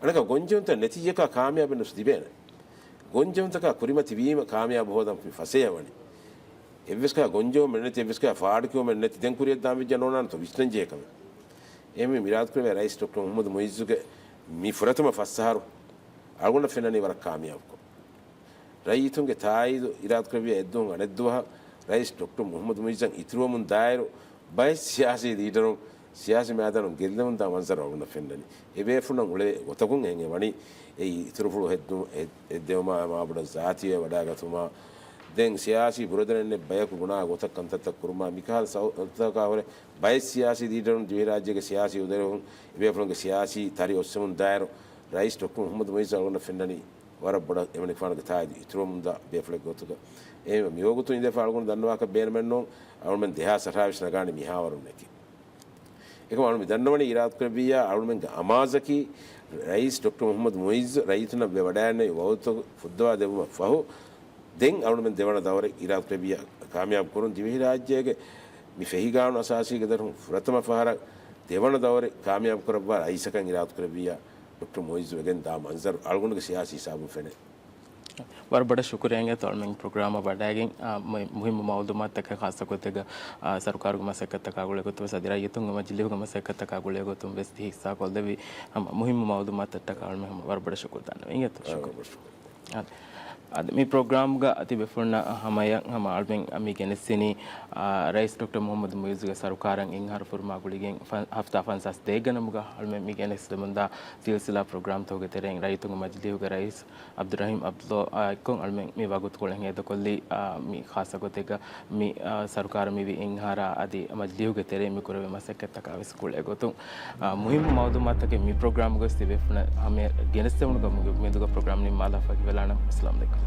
އަނެކާ ގޮންޖެހުންތައް ނެތިއްޔަކާ ކާމިޔާބެއް ނުސް ލިބޭނެ. ގޮންޖެހުންތަކާ ކުރިމަތިވީމަ ކާމިޔާބު ހޯދަން ފަސޭހަވަނީ. އެއްވެސްކާ ގޮންޖެހުމެއް ނެތި، އެއްވެސްކާ ފާޑުކިޔުމެއް ނެތި، ދެން ކުރިއަށް ދާން ވެއްޖެ ނޯނާނެތޯ ވިސްނަންޖެހޭ ކަމެއް. އެހެންވެ މިރާދުކުރެވޭ ރައީސް ޑޮކްޓަރ މުހައްމަދު މުއިއްޒުގެ މި ފުރަތަމަ ފަސް އަހަރު އަޅުގަނޑަށް ފެންނަނީ ވަރަށް ކާމިޔާބުކޮށް. ރައްޔިތުންގެ ތާއީދު އިރާދަކުރެއްވިއްޔާ އެއްދުވަހުން އަނެއްދުވަހަށް ރައީސް ޑޮކްޓަރ މުހައްމަދު މުއިއްޒަށް އިތުރުވަމުން ދާއިރު، ބައެއް ސިޔާސީ ލީޑަރުން ސިޔާސީ މައިދާނުން ގެއްލެވުންދާ މަންޒަރު އަޅުގަނޑަށް ފެންނަނީ. އެބޭފުޅުންނަށް އުޅޭ ގޮތަކުން އެހެން އެ ވަނީ. އެއީ އިތުރުފުޅު ހެއްދު-، ހެއް-، ހެއްދެވުމާ މާބޮޑަށް ޒާތީއެއް ވަޑައިގަތުމާ. ދެން ސިޔާސީ ބުރަދަރެއް ނެތް ބަޔަކު ބުނާ ގޮތަށް ކަންތައްތައް ކުރުމާ މިކަހަލަ ސަބަބުތަކާ ހުރެ ބައެއް ސިޔާސީ ލީޑަރުން ދިވެހިރާއްޖޭގެ ސިޔާސީ އުދަރެހުން އެބޭފުޅުންގެ ސިޔާސީ ތަރި އޮއްސެމުން ދާއިރު، ރައީސް ޑޮކްޓަރ މުހައްމަދު މުއިއްޒު އަޅުގަނޑަށް ފެންނަނީ ވަރަށް ބޮޑަށް އެމަނިކުފާނުގެ ތާއީދު އިތުރުވަމުންދާ ބޭފުޅެއްގެ ގޮތުގަ. އެހެންވެ މިވަގުތު އިނދެފަ އަޅުގަނޑު ދަންނަވާކަށް ބޭނުމެއްނޫން. އަޅުގަނޑުމެން ދެހާސް އަށާވީސް ނަގާނީ މިހާވަރުންނެކޭ. އެކަމަ އަޅު މި ދަންނަވަނީ އިރާދަކުރެއްވިއްޔާ އަޅުމެންގެ އަމާޒަކީ ރައީސް ޑޮކްޓަރ މުހައްމަދު މުއިއްޒު ރައްޔިތުންނަށް ވެވަޑައިގަންނަވި ވައުދުތައް ފުއްދަވާ ދެއްވުމަށް ފަހު، ދެން އަޅުމެން ދެވަނަ ދައުރެއް އިރާދަކުރެއްވިއްޔާ ކާމިޔާބު ކުރުން. ދިވެހިރާއްޖޭގެ މި ފެހިގާނޫނު އަސާސީގެ ދަށުން ފުރަތަމަ ފަހަރަށް ދެވަނަ ދައުރެއް ކާމިޔާބު ކުރައްވާ ރައީސަކަށް އިރާދަކުރެއްވިއްޔާ ޑޮކްޓަރ މުއިއްޒު ވެގެން ދާ މަންޒަރު އަޅުގަނޑުގެ ސިޔާސީ ހިސާބުން ފެނޭ. ވަރަށް ބޮޑަށް ޝުކުރިއްޔާ އިނގޭތޯ އަޅުމެން ޕްރޮގްރާމަށް ވަޑައިގެން، އާ، މު-، މުހިއްމު މައުލޫމާތުތަކެއް ޚާއްޞަ ގޮތެއްގަ، އާ، ސަރުކާރުގެ މަސައްކަތްތަކާ ގުޅޭ ގޮތުން ވެސް އަދި ރައްޔިތުންގެ މަޖިލީހުގެ މަސައްކަތްތަކާ ގުޅޭ ގޮތުން ވެސް ތި ހިއްސާ ކޮށްލެއްވި ހަމަ މުހިއްމު މައުލޫމާތުތަކާ އަޅުމެން ހަމަ ވަރަށް ބޮޑަށް ޝުކުރު ދަންނަވަން އިނގޭތޯ. އާ، ޝުކުރު. ވަރަށް ބޮޑަށް ޝުކުރު. އާ. އަދި މި ޕްރޮގްރާމްގަ ތިބޭފުޅުންނަށް ހަމަޔަށް ހަމަ އަޅުމެން މި ގެނެސްދިނީ، އާ، ރައީސް ޑޮކްޓަރ މުހައްމަދު މުއިއްޒުގެ ސަރުކާރަށް އެއް އަހަރު ފުރުމާ ގުޅިގެން ފަ-، ހަފްތާ ފަންސާސް ދޭއްގެ ނަމުގަ އަޅުމެން މި ގެނެސްދެމުންދާ ސިލްސިލާ ޕްރޮގްރާމްތަކުގެ ތެރެއިން ރައްޔިތުންގެ މަޖިލީހުގެ ރައީސް ޢަބްދުއްރަޙީމް ޢަބްދުﷲ އާ އެއްކޮށް އަޅުމެން މި ވަގުތުކޮޅެއް ހޭދަކޮށްލީ، އާ، މި ޚާއްޞަ ގޮތެއްގަ މި، އާ، ސަރުކާރަށް މިވީ އެއް އަހަރާ އަދި މަޖިލީހުގެ ތެރެއިން މި ކުރެވޭ މަސައްކަތްތަކާ ވެސް ގުޅޭ ގޮތުން، އާ، މުހިއްމު މައުލޫމާތުތަކެއް މި ޕްރޮގްރާމްގަ ވެސް ތިބޭފުޅުންނަށް ހަމަޔަށް ގެނެސްދެވުނު ގަމުގެ އުއްމީދުގަ ޕްރޮގްރާމް ނިންމާލާފަ ހިތްވަވައިލާނަން. އައްސަލާމު ޢަލައިކުމް.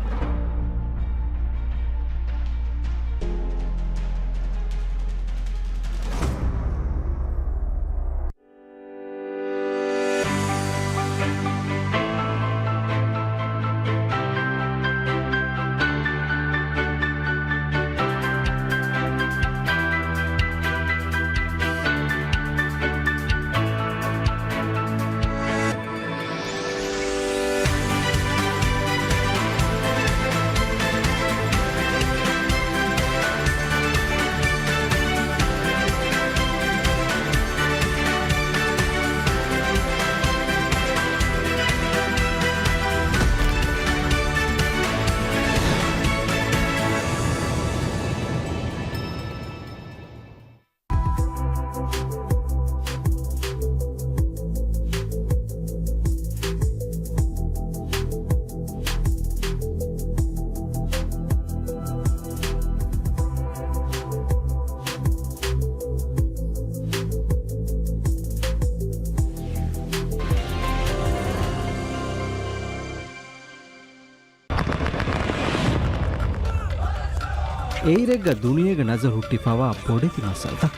އެއިރެއްގަ ދުނިޔޭގެ ނަޒަރު ހުއްޓިފަވާ ބޮޑެތި މައްސަލަތައް.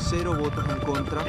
Cero votos en contra.